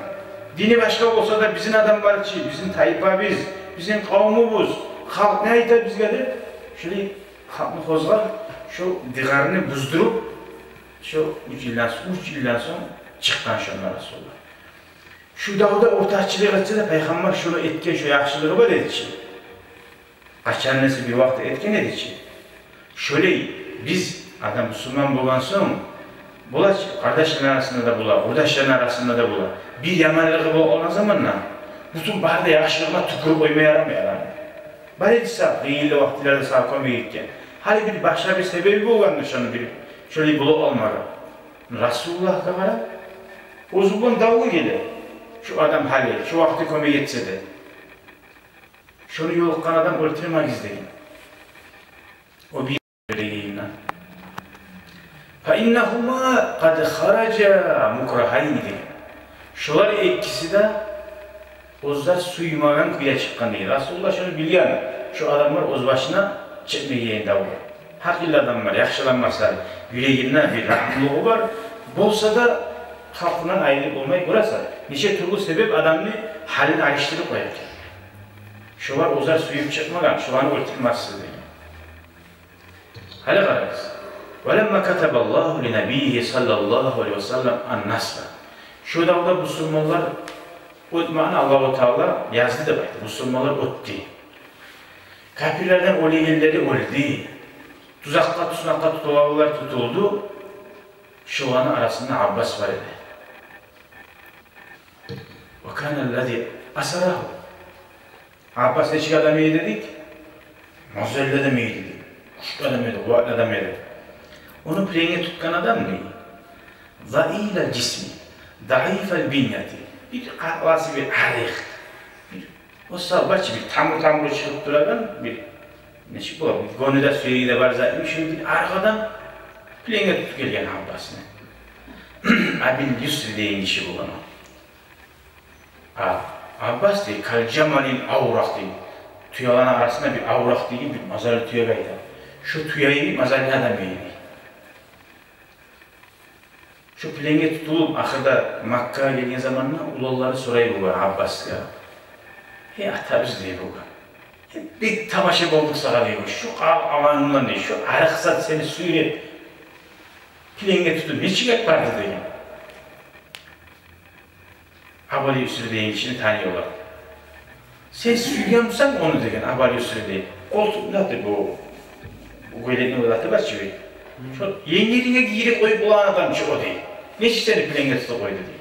Дини башгъа болса да, бизин адам бар чы, бизин тайпабыз, бизин къавумубуз, халкъ не айта бизге деп, шолай халкъны къозгъап, шо дыгъарны буздуруп, шо уьч йылдан, уьч йылдан сонг чыкъгъан шондан Расулуллагь. Шу давда ортакъчылыкъ этсе де, Пайхаммар шону этген шо яхшылыгъы бар эди чи. Къачан эсе бир вакъти этген эди чи. Шолай биз адам бусурман болгъан сонг, бола чы, къардашланы арасында да бола, къурдашланы арасында да бола, бир яманлыгъы болгъан заманда бютюн бары да яхшылыгъына тюкюрюп къойма ярамай адам. Бар эди сагъа, къыйынлы вакътилерде сагъа кёмек этген. Гьали бир башгъа бир себеби болгъандыр шону бир шолай болуп къалмагъа. Расулуллагьгъа къарап, оьзю булан давгъа геле. Шо адам гьали, шо вакъти кёмек этсе де. Шону ёлукъгъан адам оьлтюрмегиз деген. О бир юрегинден. Фа иннагьума къад хаража мукрагьайни деген. Шолар экиси де оьзлер сюймеген кюйде чыкъгъан деген. Расулуллагь шону билген, шо адамлар оьз башына чыкъмайгъан давгъа. Гьакъыллы адамлар, яхшы адамлар саялы. Юрегинде бир рагьмулугъу бар. Болса да халкъындан айрылып болмай, гёресен. Нече тюрлю себеп адамны гьалын алышдырып къоя экен. Шолар оьзлер сюйюп чыкъмагъан, шоланы оьлтюрмессиз деген. Гьали къарагъыз. Ва ламма катабаллагьу ли набиййигьи саллаллагьу алайгьи ва саллам ан-насра. Шо давда бусурманлар оьтмекни Аллагьу Таала язды деп айта. Бусурманлар оьтдю. Капирлерден оьлегенлери оьлдю. Тузакъгъа, туснакъгъа тутулагъанлар тутулду. Шоланы арасында Аббас бар эди. Ва кана аллази асарагьу. Аббас нечик адам эди дедик? Мазаллы адам эди дедик. Гючлю адам эди, къуватлы адам эди. Ону пленге тутгъан адам не? Заифал жисми, заифал бинияти. Бир къаркъарасы бир арыкъ. Бир, о савбачы бир тамур-тамуру чыгъып турагъан бир, нечик бола, бир гёню де, сюеги де бар зат йимик, шо бир арыкъ адам пленге тутуп гелген Аббасны. Абил Юсри деген гиши болгъан о. А Аббас дей, кал жамалил авракъ дей. Тюелени арасында бир авракъ деген бир мазаллы тюеге айта. Шо тюе йимик мазаллы адам эди. Шо пленге тутулуп, ахырда Маккагъа гелген заманда уланлары сорай болгъан Аббасгъа. Гьей, атабыз, дей болгъан. Гьей, бек тамаша болдукъ сагъа, дей болгъан. Шо къал аланындан, дей, шо арыкъ зат сени сюйреп, пленге тутуп, нечик этип барды, деген. Абал Юсри деген гишини таныйлар. Сен сюйгенмисен ону, деген, Абал Юсри, дей. Къолтукъ не зат, бу, бу гёлекни заты бар чы бир. Шо енгилинге гийирип къоюп болагъан адам чы о, дей. Нечик сени пленге тутуп къойду, дей.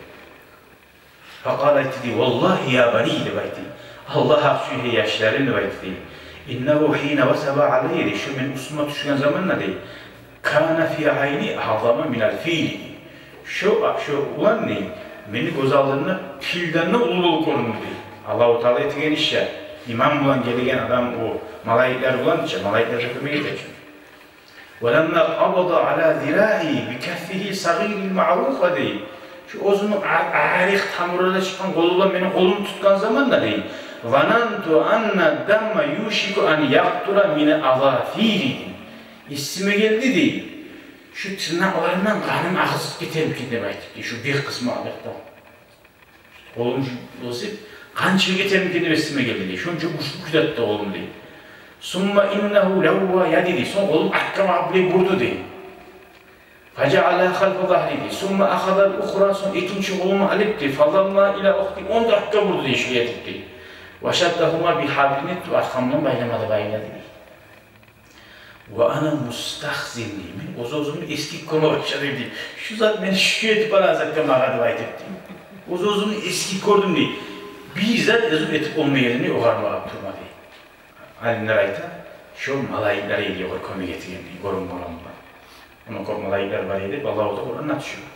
Факъала, айтды, дей, валлагьи я бани, деп айтды. Аллагь гьакъ учун, гьей яшларым, деп айтды, дей. Иннагьу гьина васаба алаййа, дей, шо мени уьстюме тюшген заманда, дей, кана фи айни агъзама минал фили. Шо, шо улан, дей, мени гёз алдымда пилден де уллу болуп гёрюндю, дей. Аллагьу Таала этеген иш я. Иман булан гелеген адам о малайиклер булан чы, малайиклер де кёмек эте чи. Ва ламма къабада ала зираи би каффигьи сагъирил маъруфа, дей. Шо оьзюню а-, арыкъ тамуру да чыкъгъан къолу булан мени къолумну тутгъан заманда, дей, зананту анна дамма юшику ан якътура мин азафири. Эсиме гелди, дей, шо тырнакъларымдан къаным агъып гетемикен деп айтып, дей, шо бир къысмы арыкъдан. Къолум шу-, шу къан чыгъып гетемикен деп эсиме гелди, дей. Шонча гючлю кюйде тутду къолум, дей. Сумма иннагьу лавва яди, дей. Сонг къолум артгъа багъып булай бурду, дей. Фажаала халфа загьри, дей. Сумма ахазал ухра, сонг экинчи къолумну алып, дей, фадамма ила ухди, ону да артгъа бурду, дей, шулай этип, дей. Ва шаддагьума би гьаблин, ту аркъамдан байламагъа байлады, дей. Ва ана мустахзин, дей. Мен оьз-оьзюмню эсгик гёрме башладым, дей. Шу зат мени шу этип барагъан затгъа магъа деп айтып, дей. Оьз-оьзюмню эсгик гёрдюм, дей. Бир зат оьзюм этип болмай эдим, дей, огъар багъып турма, дей. Алимлер айта, шо малайиклер эди огъар кёмек этеген, дей, гёрюнмеген булан. Ону кёп малайиклер бар эди деп Аллагьу Таала Къуранда тюшюрген.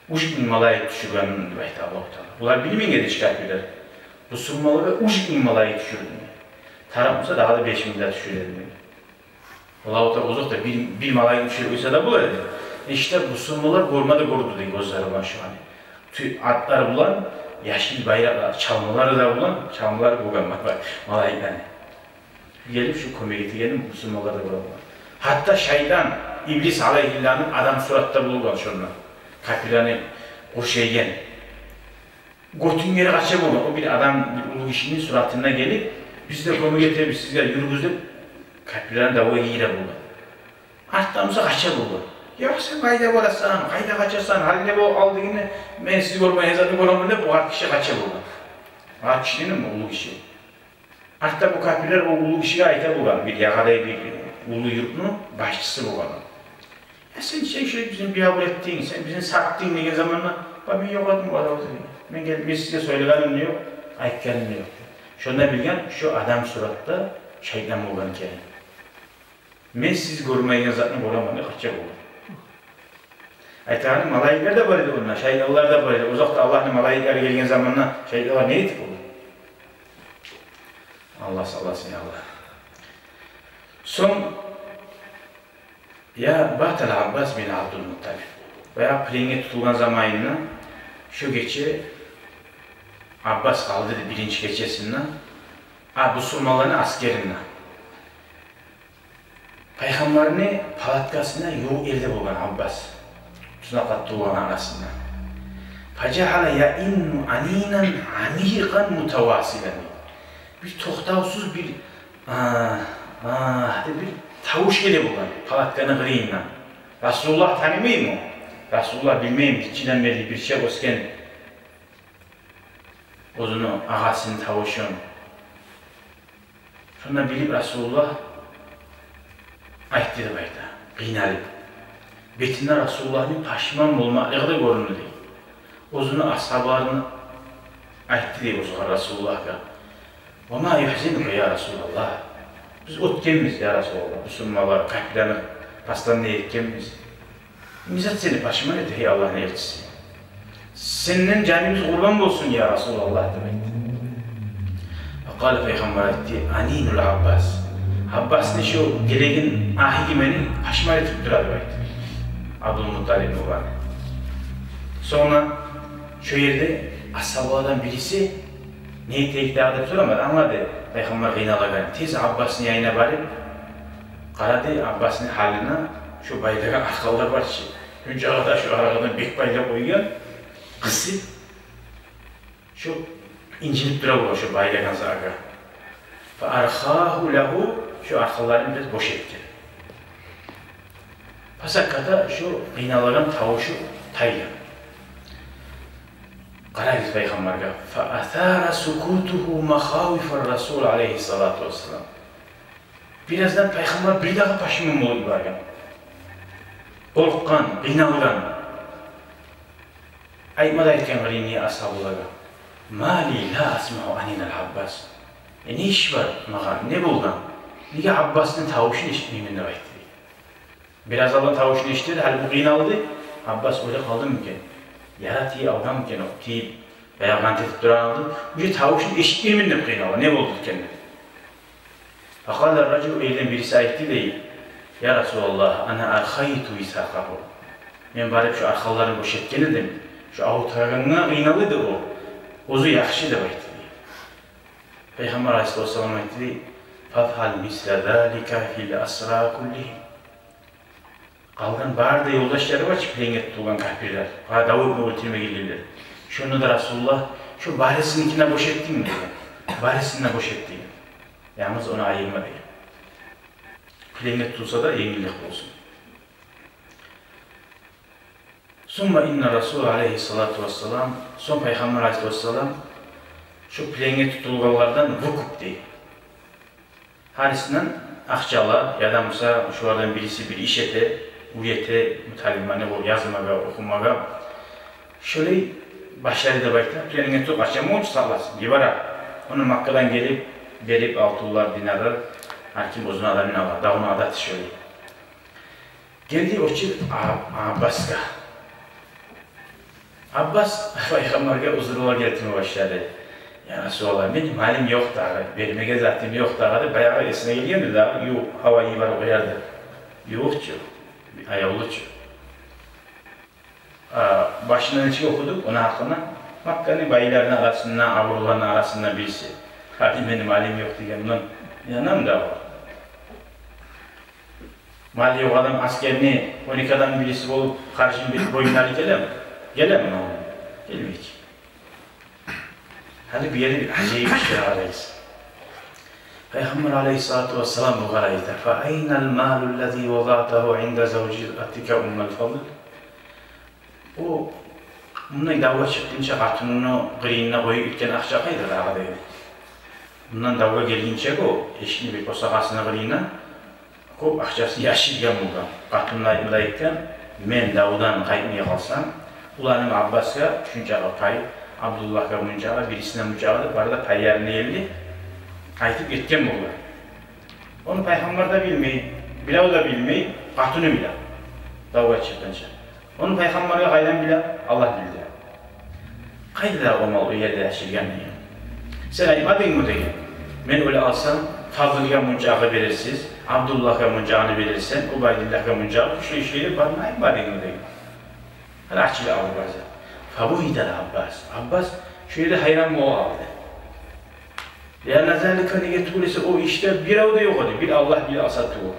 Уьч минг малайик тюшюрген деп айта Аллагьу Таала. Булар билмейген эди чи капирлер. Бусурманлагъа уьч минг малайик тюшюрдю. Тарыкъ буса, дагъы да беш минг де тюшюрер эди. Аллагьу Таала озокъда бир, бир малайик тюшюрсе де болар эди. Иште бусурманлар гёрме де гёрдю, дей, гёзлери булан шо, гьали. Тю-, атлар булан, яшыл байракълар, чалмалары да булан, чалмалары болгъан ма-, малайиклени. Гелип шо кёмек этегенин бусурманлар да гёре болгъан. Гьатта шайтан, иблис алайгьилланы адам суратда болгъан шонда. Капирлени къуршайгъан. Гётюн ери къача болгъан. О бир адам, бир уллу гишини суратында гелип, биз де кёмек этебиз сизге, юрюгюз деп, капирлени давгъа гийире болгъан. Артдан буса къача болгъан. Ёкъ, сен къайда барасан, къайда къачасан, гьали не болуп къалды дегенде, мен сизни гёрмей, затны гёремен деп, о гьар гиши къача болгъан. О гьар гиши дегеним уллу гиши. Артда бу капирлер о уллу гишиге айта болгъан, бир ягъадай бир уллу юртну башчысы болгъан. Я сен, сен шо бизин биябур этдинг, сен бизин сатдынг деген заманда, ба, мен ёкъ эдим о адамгъа деген. Мен гелип, мен сизге сёйлегеним де ёкъ, айтгъаным да ёкъ. Шонда билген, шо адам суратда шайтан болгъан экенин. Мен сиз гёрмейген затны гёремен деп къача болгъан. Айтагъаны, малайиклер де бар эди онда, шайтанлар да бар эди. Озокъда, Аллагьны малайиклери гелген заманда шайтанлар не этип болду? Аллагь сакъласын, я Аллагь. Сонг, я, бата ал-Аббас бин Абдул-Мутталиб. Баягъы пленге тутулгъан заманында шо гече Аббас къалды биринчи гечесинде, а, бусурманланы асгеринде. Пайхаммарны палаткасына ювукъ ерде болгъан Аббас. Тузнакъ тутулгъан арасында. Фажаала яинну анинан амикъан мутавасилан. Бир токътавсуз бир, а, а, деп бир тавуш геле болгъан палатканы къырыйындан. Расулуллагь танымаймы о? Расулуллагь билмейми, гиччиден берли бирче оьсген оьзюню агъасыны тавушун. Шонда билип Расулуллагь айтды деп айта, къыйналып. Бетинде Расулуллагьны пашман болмакълыгъы да гёрюндю дей. Оьзюню асгьабаларына айтды дей, оьзюне, Расулуллагьгъа: «Ва ма юхьзинука, я Расулаллагь? Биз оьтгенбиз, я Расулаллагь, бусурманлар, капирлени пастан не этгенбиз? Не зат сени пашман эте, гьей Аллагьны элчиси? Сенден жаныбыз къурбан болсун, я Расулаллагь», — деп айтды. Факъала, пайхаммар айтды: «Анинул Аббас. Аббасны шо гелеген агьы мени пашман этип тура», — деп айтды Абдулмутталибни уланы. Сонг шо ерде асгьабалардан бириси не этейик дагъы деп сорамады. Англады пайхаммар къыйналагъанын. Тез Аббасны янына барып къарады Аббасны гьалына, шо байлагъан аркъанлар бар чы. Шунча къадар шо аркъанланы бек байлап къойгъан, къысып, шо инжилип тура болгъан шо байлагъан затгъа. Фа архагьу лагьу, шо аркъанларын бираз бош этген. Фасаката, шо къыйналагъан тавушу тайгъан. Къарайбыз пайхаммаргъа. Фа асара сукутугьу махавифар Расул алайгьиссалату вассалам. Бираздан пайхаммар бир дагъы пашман болуп баргъан. Къоркъгъан, къыйналгъан. Айтма да айтгъан къырыйында асгьабалагъа: «Ма ли ла асмаъу анинал Аббас?» «Э, не иш бар магъа? Не болгъан? Неге Аббасны тавушун эшитмеймен?» — деп айтды. Бираз алгъан тавушун эшитди, гьали бу къыйналды. Аббас оьле къалдымы экен? Яра тийип алгъанмы экен, окъ тийип, баягъы къант этип турагъан алды. Уже тавушун эшитмеймен деп къыйнала. Не болду экен деп. Факъала ражул, эрден бириси айтды дей: «Я Расулаллагь, ана архайту висакъагьу. Мен барып шо аркъанларын бош этген эдим. Шо авуртагъангъа къыйнала эди о. Оьзю яхшы», — деп айтды дей. Пайхаммар алайгьиссалату вассалам айтды дей: «Фафъал мисла залика фил асра куллигьим». Къалгъан бары да ёлдашлары бар чы, пленге тутулгъан капирлер, бары да дав этме, оьлтюрме гелгенлер. Шонда да Расулуллагь: «Шо барысыныки де бош этдингми?» — деген. «Барысын да бош этдим. Янгыз ону айырма», — деген. Пленге тутулса да енгиллик болсун. Сумма инна Расул алайгьиссалату вассалам, сонг пайхаммар алайгьиссалату вассалам шо пленге тутулгъанлардан выкуп дей. Гьарисинден акъча ала, яда буса шолардан бириси бир иш эте, уьйрете муталимлени о язмагъа, охумагъа. Шолай башлады деп айта, пленге тутуп, къачан болчу сакъласын, йибере. Ону Маккадан гелип, берип алтынлар, динарлар, гьар ким оьзюню адамын ала, давну адаты шолай. Гелди, очуп, А-, Аббасгъа. Аббас пайхаммаргъа узурлар гелтирме башлады. «Я Расулаллагь, мени малым ёкъ дагъы, бермеге затым ёкъ дагъы», — деп, баягъы эсине гелгенди дагъы, ювукъ гьава йиберип къоярды. Ювукъ чу, аявлу чу. А, башында нечик охудукъ ону гьакъында? Макканы байларыны арасында, абурлуланы арасында бириси. Гьали мени малым ёкъ дегенге мен инанаман дагъы. Малы ёкъ адам асгерни он эки адамны бириси болуп, харжын бир боюнлары гелеми? Гелеми малы? Гелмей чи. Гьали бу ерде бир ажайып иш бар, къарайсыз. Пайхаммар алайгьиссалату вассалам бугъар айта: «Фа айнал малу ллази вазаътагьу инда завжатика уммал фадл?» О, мундай давгъа чыкъгъынча къатынны къырыйында къоюп гетген акъча къайда дагъы, — деген. Мундан давгъа гелгинче о эшикни бир босагъасыны къырыйында кёп акъчасын яшыргъан болгъан. Къатынына айтма да айтгъан: «Мен давдан къайтмай къалсам, уланым Аббасгъа шунчакъы пай, Абдуллагьгъа мунчакъы, бирисине мунчакъы», — деп, бары да пайларын элли айтып гетген болгъан. Ону пайхаммар да билмей, Бирев де билмей, къатыны биле. Давгъа чыкъгъынча. Ону Пайхаммар да къайдан биле? Аллагь билдире. Къайда о мал, о ерде яшыргъан деген? Сен айтмадынгмы деген? Мен оьле къалсам, Фадлгъа мунча акъча берерсиз, Абдуллагьгъа мунча акъча берерсен, Убайдуллагьгъа мунча акъча, шу ишге деп бармаймы дегенмиден. Гьали ачылып алды база. Фабугьитал Аббас. Аббас шо ерде гьайран болуп къалды. Лианна залика, неге тюгюл эсе, о ишде бирев де ёкъ эди. Бир Аллагь, бир Асад тюгюл.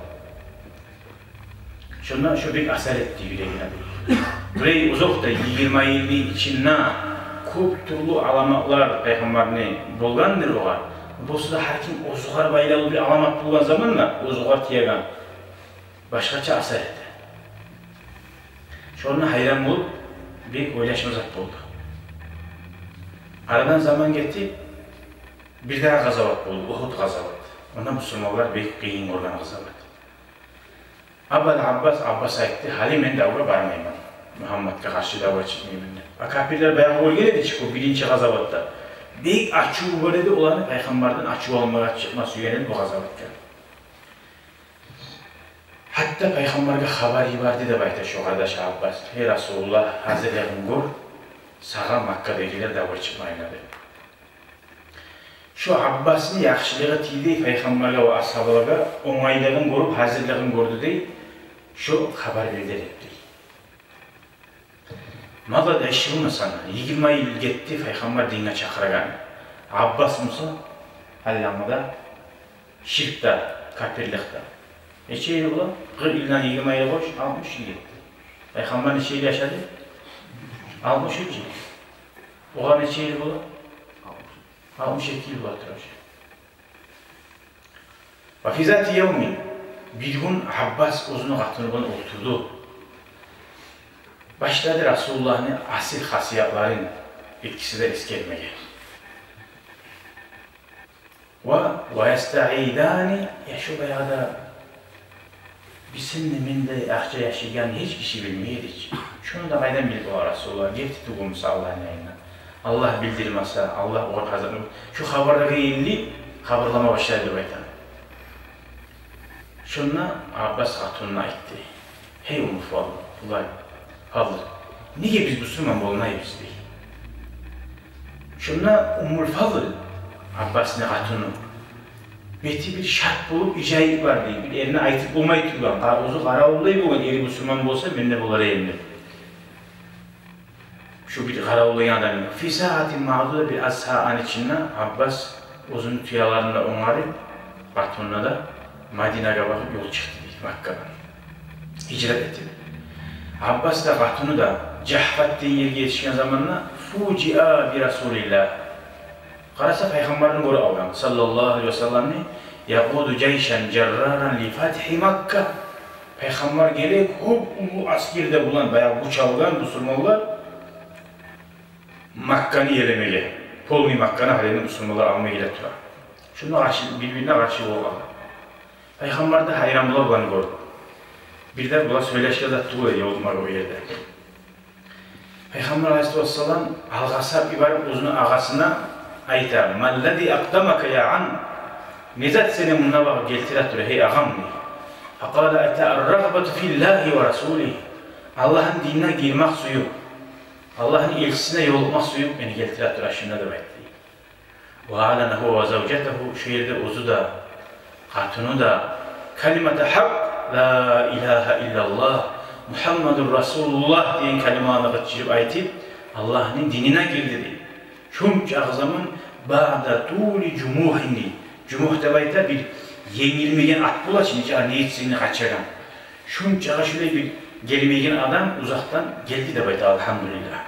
Шонда шо бек асар этди юрегине. Булай узакъда, йигирма йылны ичинде кёп тюрлю аламатлар Пайхаммарны болгъандыр огъар. Болса да гьар ким оьзюгер байлавлу бир аламат болгъан заманда, оьзюгер тиеген, башгъача асар эте. Шонда гьайран болуп, бек ойлашма зат болду. Арадан заман гетип, бирдагъы къазават болду, Угьуд къазават. Онда бусурманлар бек къыйын гёрген къазават. Абул Аббас, Аббас айтды: «Гьали мен давгъа бармайман. Мугьаммадгъа къаршы давгъа чыкъмайман», — деп. А капирлер баягъы гёрген эди чи, о биринчи къазаватда. Бек ачуву бар эди оланы, Пайхаммардан ачув алмагъа чыкъма сюеген эди бу къазаватгъа. Гьатта Пайхаммаргъа хабар йиберди деп айта шо къардашы Аббас: «Гьей Расулуллагь, гьазирлигин гёр, сагъа Маккадагъылар давгъа чыкъмайлар», — деп. Шо Аббасны яхшылыгъы тийди Пайхаммаргъа ва асгьабалагъа, онгайлыгъын гёрюп, гьазирлигин гёрдю дей, шо хабар берди деп дей. Мадат ишруна сана, йигирма йыл гетди Пайхаммар динге чакъыргъан. Аббас буса гьаллангъы да ширкде, капирликде. Нече йыл бола? Къыркъ йылдан йигирма йыл къош, алтмыш йыл гетди. Пайхаммар нече йыл яшады? Алтмыш уьч йыл. Огъар нече йыл бола? Алтмыш эки йыл бола тура. Ва фи зати явмин, бир гюн Аббас оьзюню къатыны булан олтурду. Башлады Расулуллагьны асил хасиятларын экиси де эсгермеге. Ва, ва ястаъидани, я шо баягъы да биз сен де, мен де яхшы яшайгъанны гьеч киши билмей эди чи. Шону да къайдан билип бола Расулуллагь, герти тюгюлмю Аллагьны янындан? Аллагь билдирмесе, Аллагь огъар гьазап, шо хабарлагъа ерли хабарлама башлады деп айта. Шонда Аббас къатынына айтды: «Гьей Умму Фадл, булай, Фадл, неге биз бусурман болмайбыз?» — дей. Шонда Умму Фадл, Аббасны къатыны, бети бир шат болуп, ижайып бар дей, бир эрине айтып болмай тургъан, къа-, оьзю къаравуллай болгъан, эри бусурман болса, мен де болар эдим деп. Шо бир къаравуллайгъан адам. Фи саатин маъдуда, бир аз сагьатны ичинде Аббас оьзюню тюелерин де онгарып, къатынына да Мадинагъа багъып ёл чыкъды дей, Маккадан. Гьижрат этди. Аббас да, къатыны да Жагьфат деген ерге етишген заманда, фужиа би Расулиллагь. Къараса, Пайхаммарны гёрюп алгъан, саллаллагьу алайгьи ва салламны, якъуду жайшан жарраран ли фатгьи Макка. Пайхаммар геле, кёп уллу аскер де булан, баягъы гюч алгъан бусурманлар Макканы иелемеге, полный Макканы гьалиги бусурманлар алма геле тура. Шунда къаршы, бир-бирине къаршы болгъан. Пайхаммар да гьайран бола буланы гёрюп. Бир де булар сёйлешген зат тюгюл эди, ёлукъмагъа о ерде. Пайхаммар алайгьиссалату вассалам алгъасап йиберип оьзюню агъасына, айта: «Маллази акъдамака я ам? Не зат сени мунда багъып гелтире тура, гьей агъам?» — дей. Факъала, айта: «Аррагъбату филлагьи ва расулигьи». Аллагьны динине гирмек сююв, Аллагьны элчисине ёлукъмакъ сююв мени гелтире тура шунда деп айтды. Ва аълана гьува ва завжатагьу, шо ерде оьзю де, къатыны да, калимата гьакъ, ла илагьа иллаллагь, Мугьаммадур Расулуллагь деген калиманы къычырып айтып, Аллагьны динине гирди дей. Шунчакъы заман, баъда тули жумугьин дей. Жумугь деп айта бир енгилмеген ат бола чы, нечакъы не этсенг де къачагъан. Шунчакъы шулай бир гелмеген адам узакъдан гелди деп айта, альгьамдулиллагь.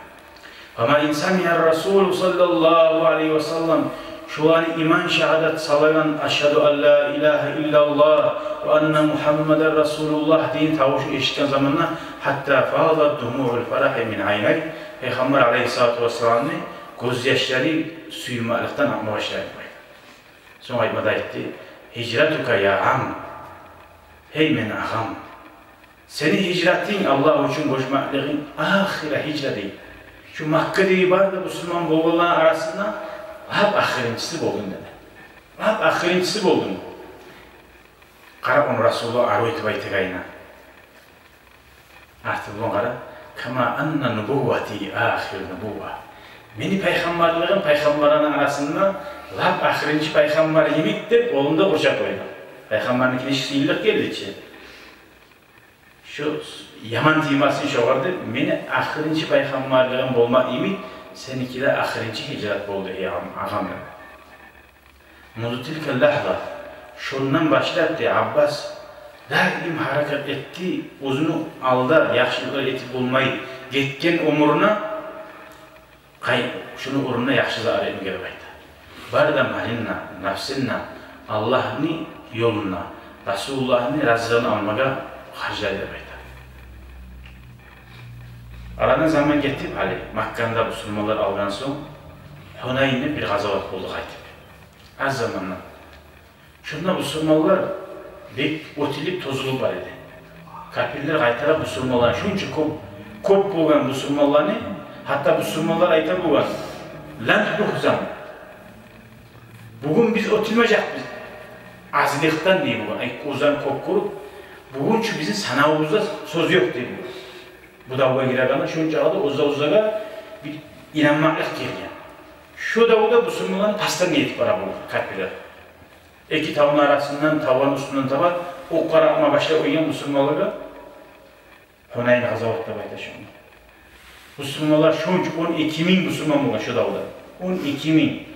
Фама ин самиар Расулу саллаллагьу алайгьи ва саллам, шуланы иман шагьадат салагъан, ашгьаду ан ла илагьа иллаллагь ва анна Мугьаммадан Расулуллагь деген тавушну эшитген заманда, гьатта фадат думуъул фарагьи мин айнайгьи, Пайхаммар алайгьиссалату вассаламны гёзьяшлары сююнмекликден акъма башлады. Сонг айтма да айтды: «Гьижратука я ам, гьей мени агъам, сени гьижратынг, Аллагь учун гёчмеклигинг, ахира гьижра дей. Шу Маккадагъы бары да бусурман болгъанланы арасында лап ахырынчысы болдунг», — деди. «Лап ахырынчысы болдунг». Къара, ону Расулуллагь арив этип айтагъанына. Арты булан къара: «Кама анна нубуввати ахиру нубувва». Мени пайхаммарлыгъым пайхаммарланы арасында лап ахырынчы пайхаммар йимик деп, къолун да къуршап къойду. Пайхаммарныкине шу сыйлылыкъ гелди чи. Шу яман тиймесин шогъар деп, мени ахырынчы пайхаммарлыгъым болмакъ йимик, сеники де ахырынчы гьижрат болду, эй агъам, агъам, деп. Мунзу тилка лагьза, шондан башлап, дей, Аббас даим гьаракат этди, оьзюню алда яхшылыкълар этип болмай гетген оьмюрюне къай-, шуну орнуна яхшы затлар этмеге деп айта. Бары да малын да, напсын да Аллагьны ёлуна, Расулуллагьны разилигин алмагъа харжлады деп айта. Арадан заман гетип, гьали Макканы да бусурманлар алгъан сонг, Гьунайнда бир къазават болду къайтып. Аз замандан. Шонда бусурманлар бек оьтюлюп, тозулуп бар эди. Капирлер къайтара бусурманланы, шунча кёп, кёп болгъан бусурманланы, гьатта бусурманлар айта болгъан: «Лан нугьзам. Бугюн биз оьтюлмежекбиз азлыкъдан», – дей болгъан. Ай, оьзлени кёп гёрюп, «бугюн чю бизин санавубузда сёз ёкъ», – дей болгъан. Бу давгъа гирегенде шончакъы да оьзлер-оьзлеге бир инанмакълыкъ гелген. Шо давда бусурманланы тасламай этип бара болгъан капирлер. Эки тавну арасындан, тавну уьстюнден таба окъ къаратма башлап къойгъан бусурманлагъа. Гьунайн къазават деп айта шону. Бусурманлар шонча, он эки минг бусурман болгъан шо давда. Он эки минг.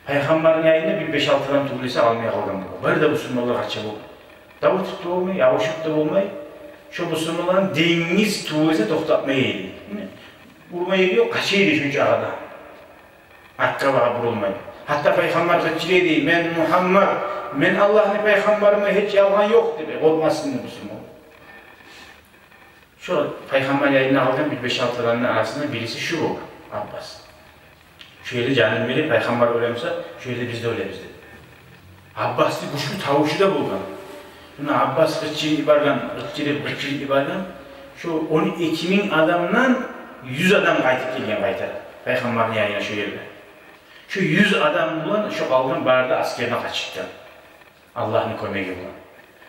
Пайхаммарны янында бир беш-алты адам тюгюл эсе къалмай къалгъан болгъан. Бары да бусурманлар къача болгъан. Дав этип де болмай, ябушуп да болмай, шо бусурманланы денгиз тюгюл эсе токътатмай эди. Урма ери ёкъ, къача эди шонча арада. Артгъа багъып бурулмай. Гьатта пайхаммар къычыра эди: «Мен Мугьаммад, мен Аллагьны пайхаммарыман, гьеч ялгъан ёкъ», – деп, къоркъмасын деп бусурман. Шо пайхаммар янында къалгъан бир беш-алты адамны арасында бириси шу болгъан, Аббас. Шо ерде жанын берип, пайхаммар оьле буса, шо ерде биз де оьлебиз деп. Аббасны гючлю тавушу да болгъан. Шонда Аббас къычырып йиберген, къычырып, къычырып йиберген. Шо он эки минг адамдан юз адам къайтып гелген къайтара пайхаммарны янына шо ерде. Шо юз адам булан шо къалгъан бары да аскерине къачыпты. Аллагьны кёмеги булан.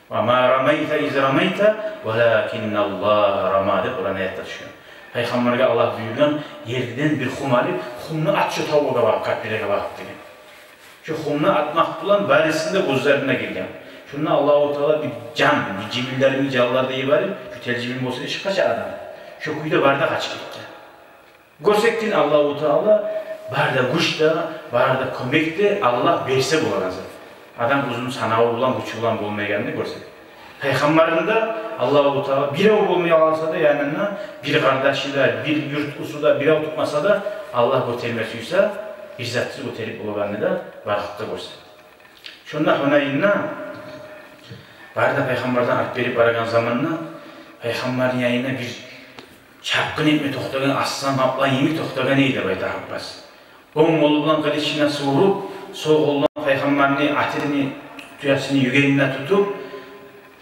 «Ва ма рамайта из рамайта, валакинналлагьа рама», – деп Къуран аятда тюшген. Пайхаммаргъа Аллагь буюргъан: «Ерден бир хум алып, хумну ат шо тавгъа багъып, капирлеге багъып», – деген. Шо хумну атмакъ булан барысыны да гёзлерине гирген. Шонда Аллагьу Таала бир жан, бир жибинлерин, жанлар да йиберип, шо тел жибин болса да чыкъгъан чы адам, шо кюйде бары да къачып гетген. Гёрсетген Аллагьу Таала, бары да гюч де, бары да кёмек де Аллагь берсе болагъан зат. Адам оьзюню санаву булан, гючю булан болмайгъанны гёрсетген. Пайхаммарны да Аллагьу Таала, бирев болмай къалса да янында, бир къардашы да, бир юрт усу да, бирев тутмаса да, Аллагь гётерме сюйсе, бир затсыз гётерип болагъанны да бары да гёрсетген. Шонда Гьунайнда бары да пайхаммардан арт берип барагъан заманда, пайхаммарны янында бир чапгъын этме токътагъан, аслан-къаплан йимик токътагъан эди деп айта Аббас. Онг къолу булан къылычын сувуруп, сол къолу булан пайхаммарны атырыны, тюесини югенин тутуп,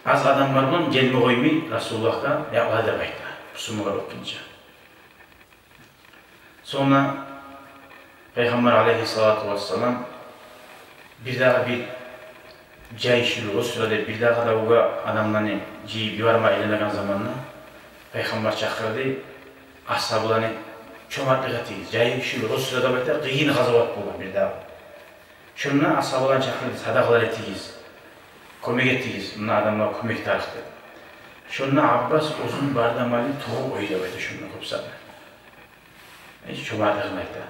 аз адамлар булан гелме къоймай Расулуллагьгъа якълады деп айта. Бусурманлар оьтгенче. Сонг Пайхаммар алайгьиссалату вассалам бирдагъы бир жайшул усра деп бирдагъы давгъа адамланы жыйып йиберме айланагъан заманда Пайхаммар чакъырды асгьабаланы: «Чомартлыкъ этигиз». Жайшул усра деп айта, къыйын къазават болгъан бирдагъы. Шонда асгьабаланы чакъырды: «Садакъалар этигиз, кёмек этигиз, муна адамлагъа кёмек тарыкъ», – деп. Шонда Аббас оьзюню бары да малын тёгюп къойду деп айта, шонда кёп саны. Э, чомартлыгъын айта.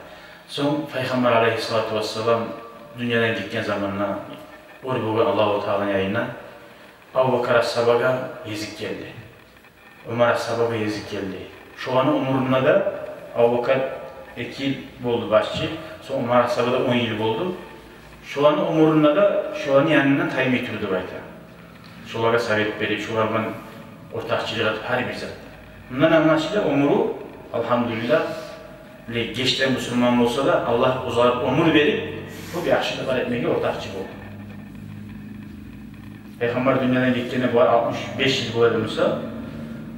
Сонг Пайхаммар алайгьиссалату вассалам дюньядан гетген заманда оьр болгъан Аллагьу Тааланы янына Абубакар асгьабагъа гезик гелди. Умар асгьабагъа гезик гелди. Шоланы оьмюрюнде де, Абубакар эки йыл болду башчы, сонг Умар асгьаба да он йыл болду. Шоланы оьмюрюнде де шоланы янындан таймай турду деп айта. Шолагъа совет берип, шолар булан ортакъчылыкъ этип, гьар бир зат. Мундан англашыла, оьмюрю, алгьамдулиллагь, бир гечден бусурман болса да, Аллагь узакъ оьмюр берип, кёп яхшылыкълар этмеге ортакъчы болду. Пайхаммар дюньядан гетгенине бу алтмыш беш йыл бола эди буса,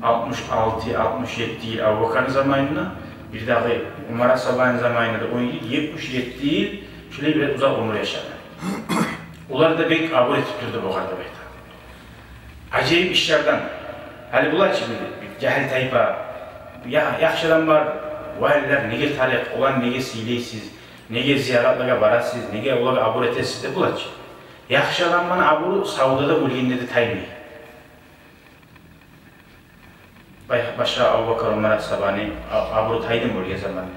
алтмыш алты, алтмыш етти йыл Абубакарны заманында, бирдагъы Умар асгьабаны заманында да он йыл, етмиш етти йыл, шулай бир узакъ оьмюр яшады. Олар да бек абур этип турду бугъар деп айта. Ажайып ишлерден. Гьали булай чы бир, бир жагьил тайпа, я-, яхшы адамлар, валилер, неге тарыкъ, оланы неге сыйлайсыз, неге зияратлагъа барасыз, неге олагъа абур этесиз деп булай чы. Яхшы адамланы абуру савдада, оьлгенде де таймай. Бай-, башгъа Абубакар, Умар асгьабаны а-, абуру тайдымы оьлген заманда?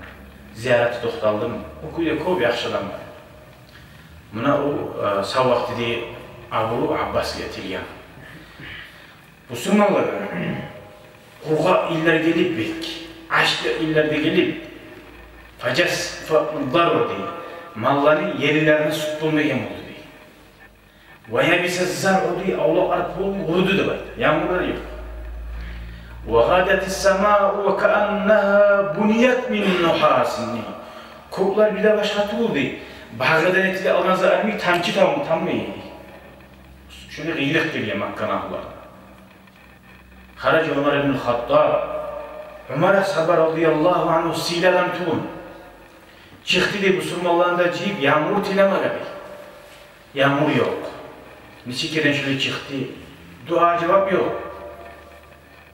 Зияраты токъталдымы? О кюйде кёп яхшы адам бар. Муна о, э, сав вакътиде абуру Аббасгъа этилген. Бусурманлар, къургъакъ йыллар гелип бек, ачлыкъ йыллар да гелип, фажаффа дару дей, малланы ерлерине сют болмайгъан болду дей. Ва ябиса зару дей, авлакълар полный къуруду деп айта. Янгурлар ёкъ. Ва гъадатис самау ва кааннагьа буният мин нухасин дей. Кёклер бир де башгъа тюгюл дей, багъадан этилип алгъан зат йимик тамчы там-, таммай дей. Шолай къыйынлыкъ гелген Макканы агьлюлеге. Хаража Умар ибн Хаттаб. Умар асгьаба радияллагьу ангьу сыйлы адам тюгюл. Чыкъды дей бусурманланы да жыйып, янгур тилемеге дей. Янгур ёкъ. Нече керен шолай чыкъды, дуа жавап ёкъ.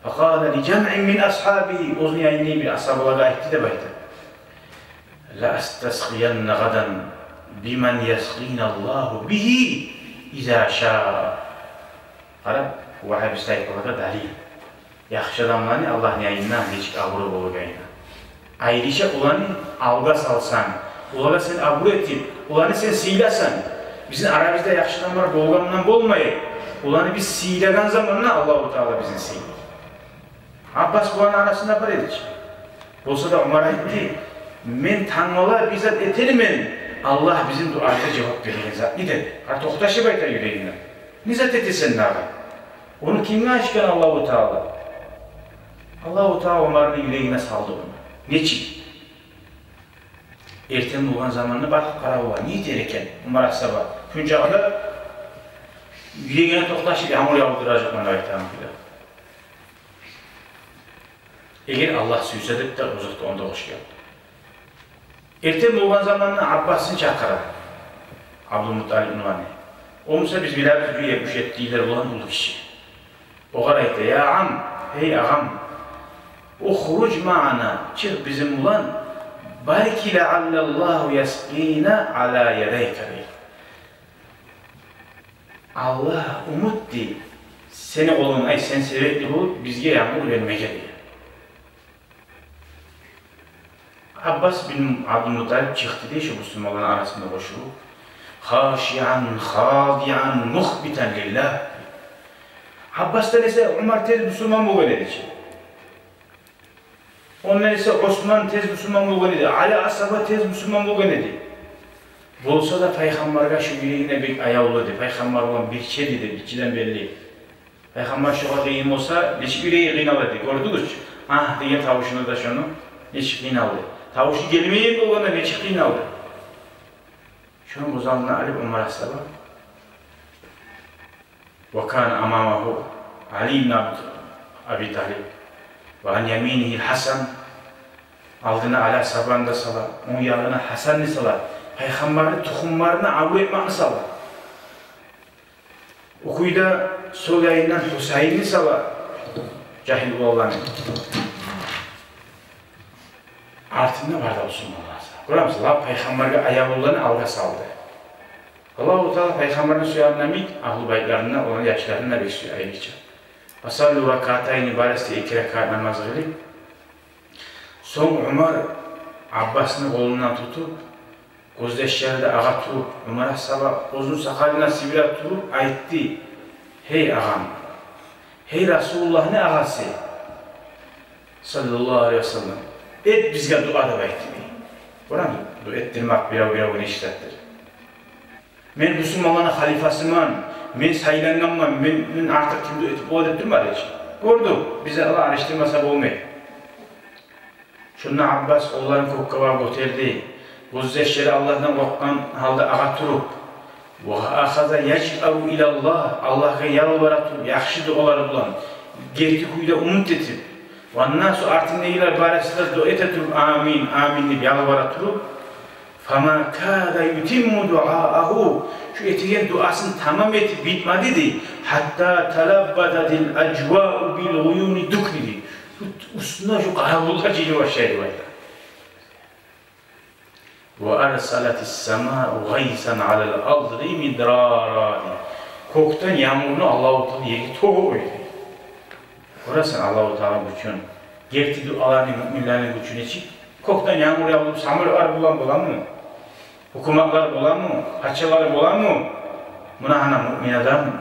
Факъала ли жамъин мин асгьабигьи, оьзюню янындагъы бир асгьабалагъа айтды деп айта. Ла астаскъиянна гъадан биман яскъиналлагьу бигьи иза шаа. Къара, вагьабист тайпалагъа далил. Яхшы адамланы Аллагьны янында нечик абуру болагъанына. Айрыча оланы алгъа салсанг, олагъа сен абур этип, оланы сен сыйласанг, бизин арабызда яхшы адамлар болгъандан болмай, оланы биз сыйлагъан заманда Аллагьу Таала бизин сыйлай. Аббас буланы арасында бар эди чи. Болса да Умар айтды: «Мен тангала бир зат этермен, Аллагь бизин дуагъа жавап береген затны», — деди. Къара, токъташып айта юрегинден. «Не зат этесен дагъы? Ону кимге ачгъан Аллагьу Таала?» Аллагьу Таала Умарны юрегине салды ону. Нечик? Эртен болгъан заманда барып къарагъан, не этер экен Умар асгьаба? Шунчакъы да юрегине токъташып, янгур явдуражакъ муна айтагъан кюйде. Эгер Аллагь сюйсе деп де, озокъда, онда къошгъан. Эртен болгъан заманда Аббасны чакъыра, Абдулмутталипни уланы. О буса, биз билебиз, бир етмиш етти йыллар болгъан уллу гиши. Огъар айта: «Я ам, гьей агъам, ухруж маана, чыкъ бизин булан, балки лааллаллагьу яскъина ала ядайка», — дей. Аллагь умут дей, сени къолунг, ай, сен себепли болуп бизге янгур бермеге дей. Аббас бин Абдулмутталип чыкъды дей шо бусурманланы арасында къошулуп, хашиан, хадиан, мухбитан лиллагь. Аббасдан эсе Умар тез бусурман болгъан эди чи. Ондан эсе Осман тез бусурман болгъан эди, Али асгьаба тез бусурман болгъан эди. Болса да, пайхаммаргъа шо юрегине бек аявлу эди. Пайхаммар булан бирче эди, бирчеден белли. Пайхаммар шогъар къыйын болса, нечик юреги къыйнала эди, гёрдюгюз чю. «Агь» деген тавушуна да шону нечик къыйналды. Тавушу гелмейген болгъанда нечик къыйналды. Шону гёз алдына алып Умар асгьаба. Ва кана амамагьу Али ибн Аб-, Аби Талиб. Ва ан яминигьи Хасан. Алдына Али асгьабаны да сала, онг ягъына Хасанны сала. Пайхаммарны тухумларына абур этмекни сала. О кюйде сол ягъындан Хусайинни сала, жагьил уланланы. Артында бары да бусурманлар. Гёремисиз, лап пайхаммаргъа аявлуланы алгъа салды. Аллагьу Таала пайхаммарны сюегенни йимик, агьлу байтларын да, оланы яшларын да бек сюе айрыча. Фасаллу ракаатайни, барысы да эки ракаат намаз къылып. Сонг Умар Аббасны къолундан тутуп, гёзьяшлары да агъа туруп, Умар асгьаба оьзюню сакъалына сибире туруп айтды: «Гьей агъам, гьей Расулуллагьны агъасы, саллаллагьу алайгьи ва саллам, эт бизге дуа», — деп айтды дей. Къуран дуа этдирмек бирев-биревге нечик затдыр. «Мен бусурманланы халифасыман, мен сайлангъанман, мен, мен артыкъ ким дуа этип бола?» — деп турмады чы. Гёрдюк, бизге Аллагь алышдырмаса болмай. Шонда Аббас къолларын кёкге багъып гётерди. Гёзьяшлары Аллагьдан къоркъгъан гьалда агъа туруп. Ва ахаза яджъару илаллагь, Аллагьгъа ялбара туруп, яхшы дуалар булан, герти кюйде умут этип. Ваннасу, артындагъылар барысы да дуа эте туруп, «Амин, амин» деп ялбара туруп. Фама када ютимму дуагьагьу, шу этеген дуасын тамам этип битмеди дей. Гьатта талаввазатил ажвау бил уюни дукни дей. Шу уьстюне шу къара булутлар жыйыла башлай деп айта. Ва арсалатис самау гъайсан алал арди мидрара дей. Кёкден янгурну Аллагьу Таала ерге тёгюп къоя дей. Гёресен Аллагьу Таала гючюн. Герти дуаланы, муъминлени гючю нечик? Кёкден янгур явуп, самолётлар булан боламы? Гьукуматлар боламы? Пачалар боламы? Муна гьана муъмин адам,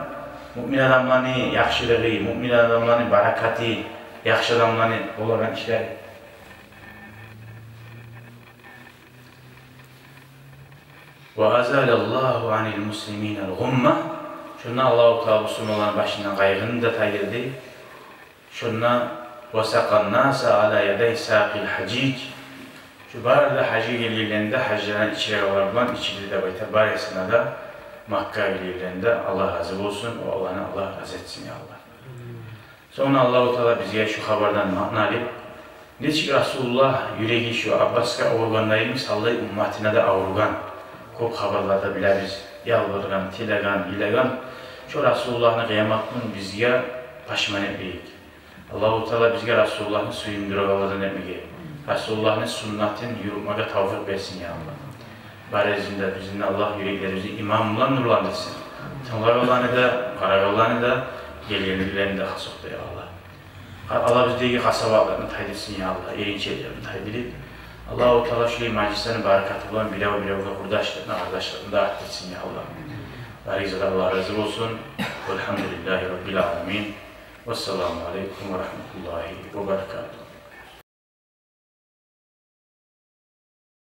муъмин адамланы яхшылыгъы, муъмин адамланы баракаты, яхшы адамланы болагъан ишлери. Ва азалаллагьу анил муслиминал гъумма. Шонда Аллагьу Таала бусурманланы башындан къайгъыны да тайдырды. Шонда ва сакъан наса ала ядай сакъил гьажиж. Шу бары да гьажгъа гелгенлени де гьажланы ичирегенлер булан ичирди деп айта, барысына да, Маккагъа гелгенлени де Аллагь рази болсун, о оланы Аллагь рази этсин, я Аллагь. Сонг Аллагьу Таала бизге шу хабардан маъна алып, нечик Расулуллагь юреги шу Аббасгъа авругъанда йимик, шолай умматына да авругъан. Кёп хабарларда билебиз, ялбаргъан, тилеген, йылайгъан. Шу Расулуллагьны къыямат гюн бизге пашман этмейик. Аллагьу Таала бизге Расулуллагьны сююндюрегенлерден этмеге, Расулуллагьны суннатын юрютмеге тавфикъ берсин, я Аллагь. Барыбызны да, бизин де Аллагь юреклерибизни иман булан нурландырсын. Тынглагъанланы да, къарагъанланы да, гелгенлени де хас этсин, я Аллагь. Къа-, Аллагь биздеги къасаватланы тайдырсын, я Аллагь, эринчеклени тайдырып. Аллагьу Таала шулай мажлислени баракаты булан бирев-биревге къурдашлыкъны, къардашлыкъны да артдырсын, я Аллагь. Барыгъызгъа да Аллагь рази болсун. Валгьамдулиллагьи раббил аламин. Вассаламу алейкум ва рагьматуллагьи ва баракатугь.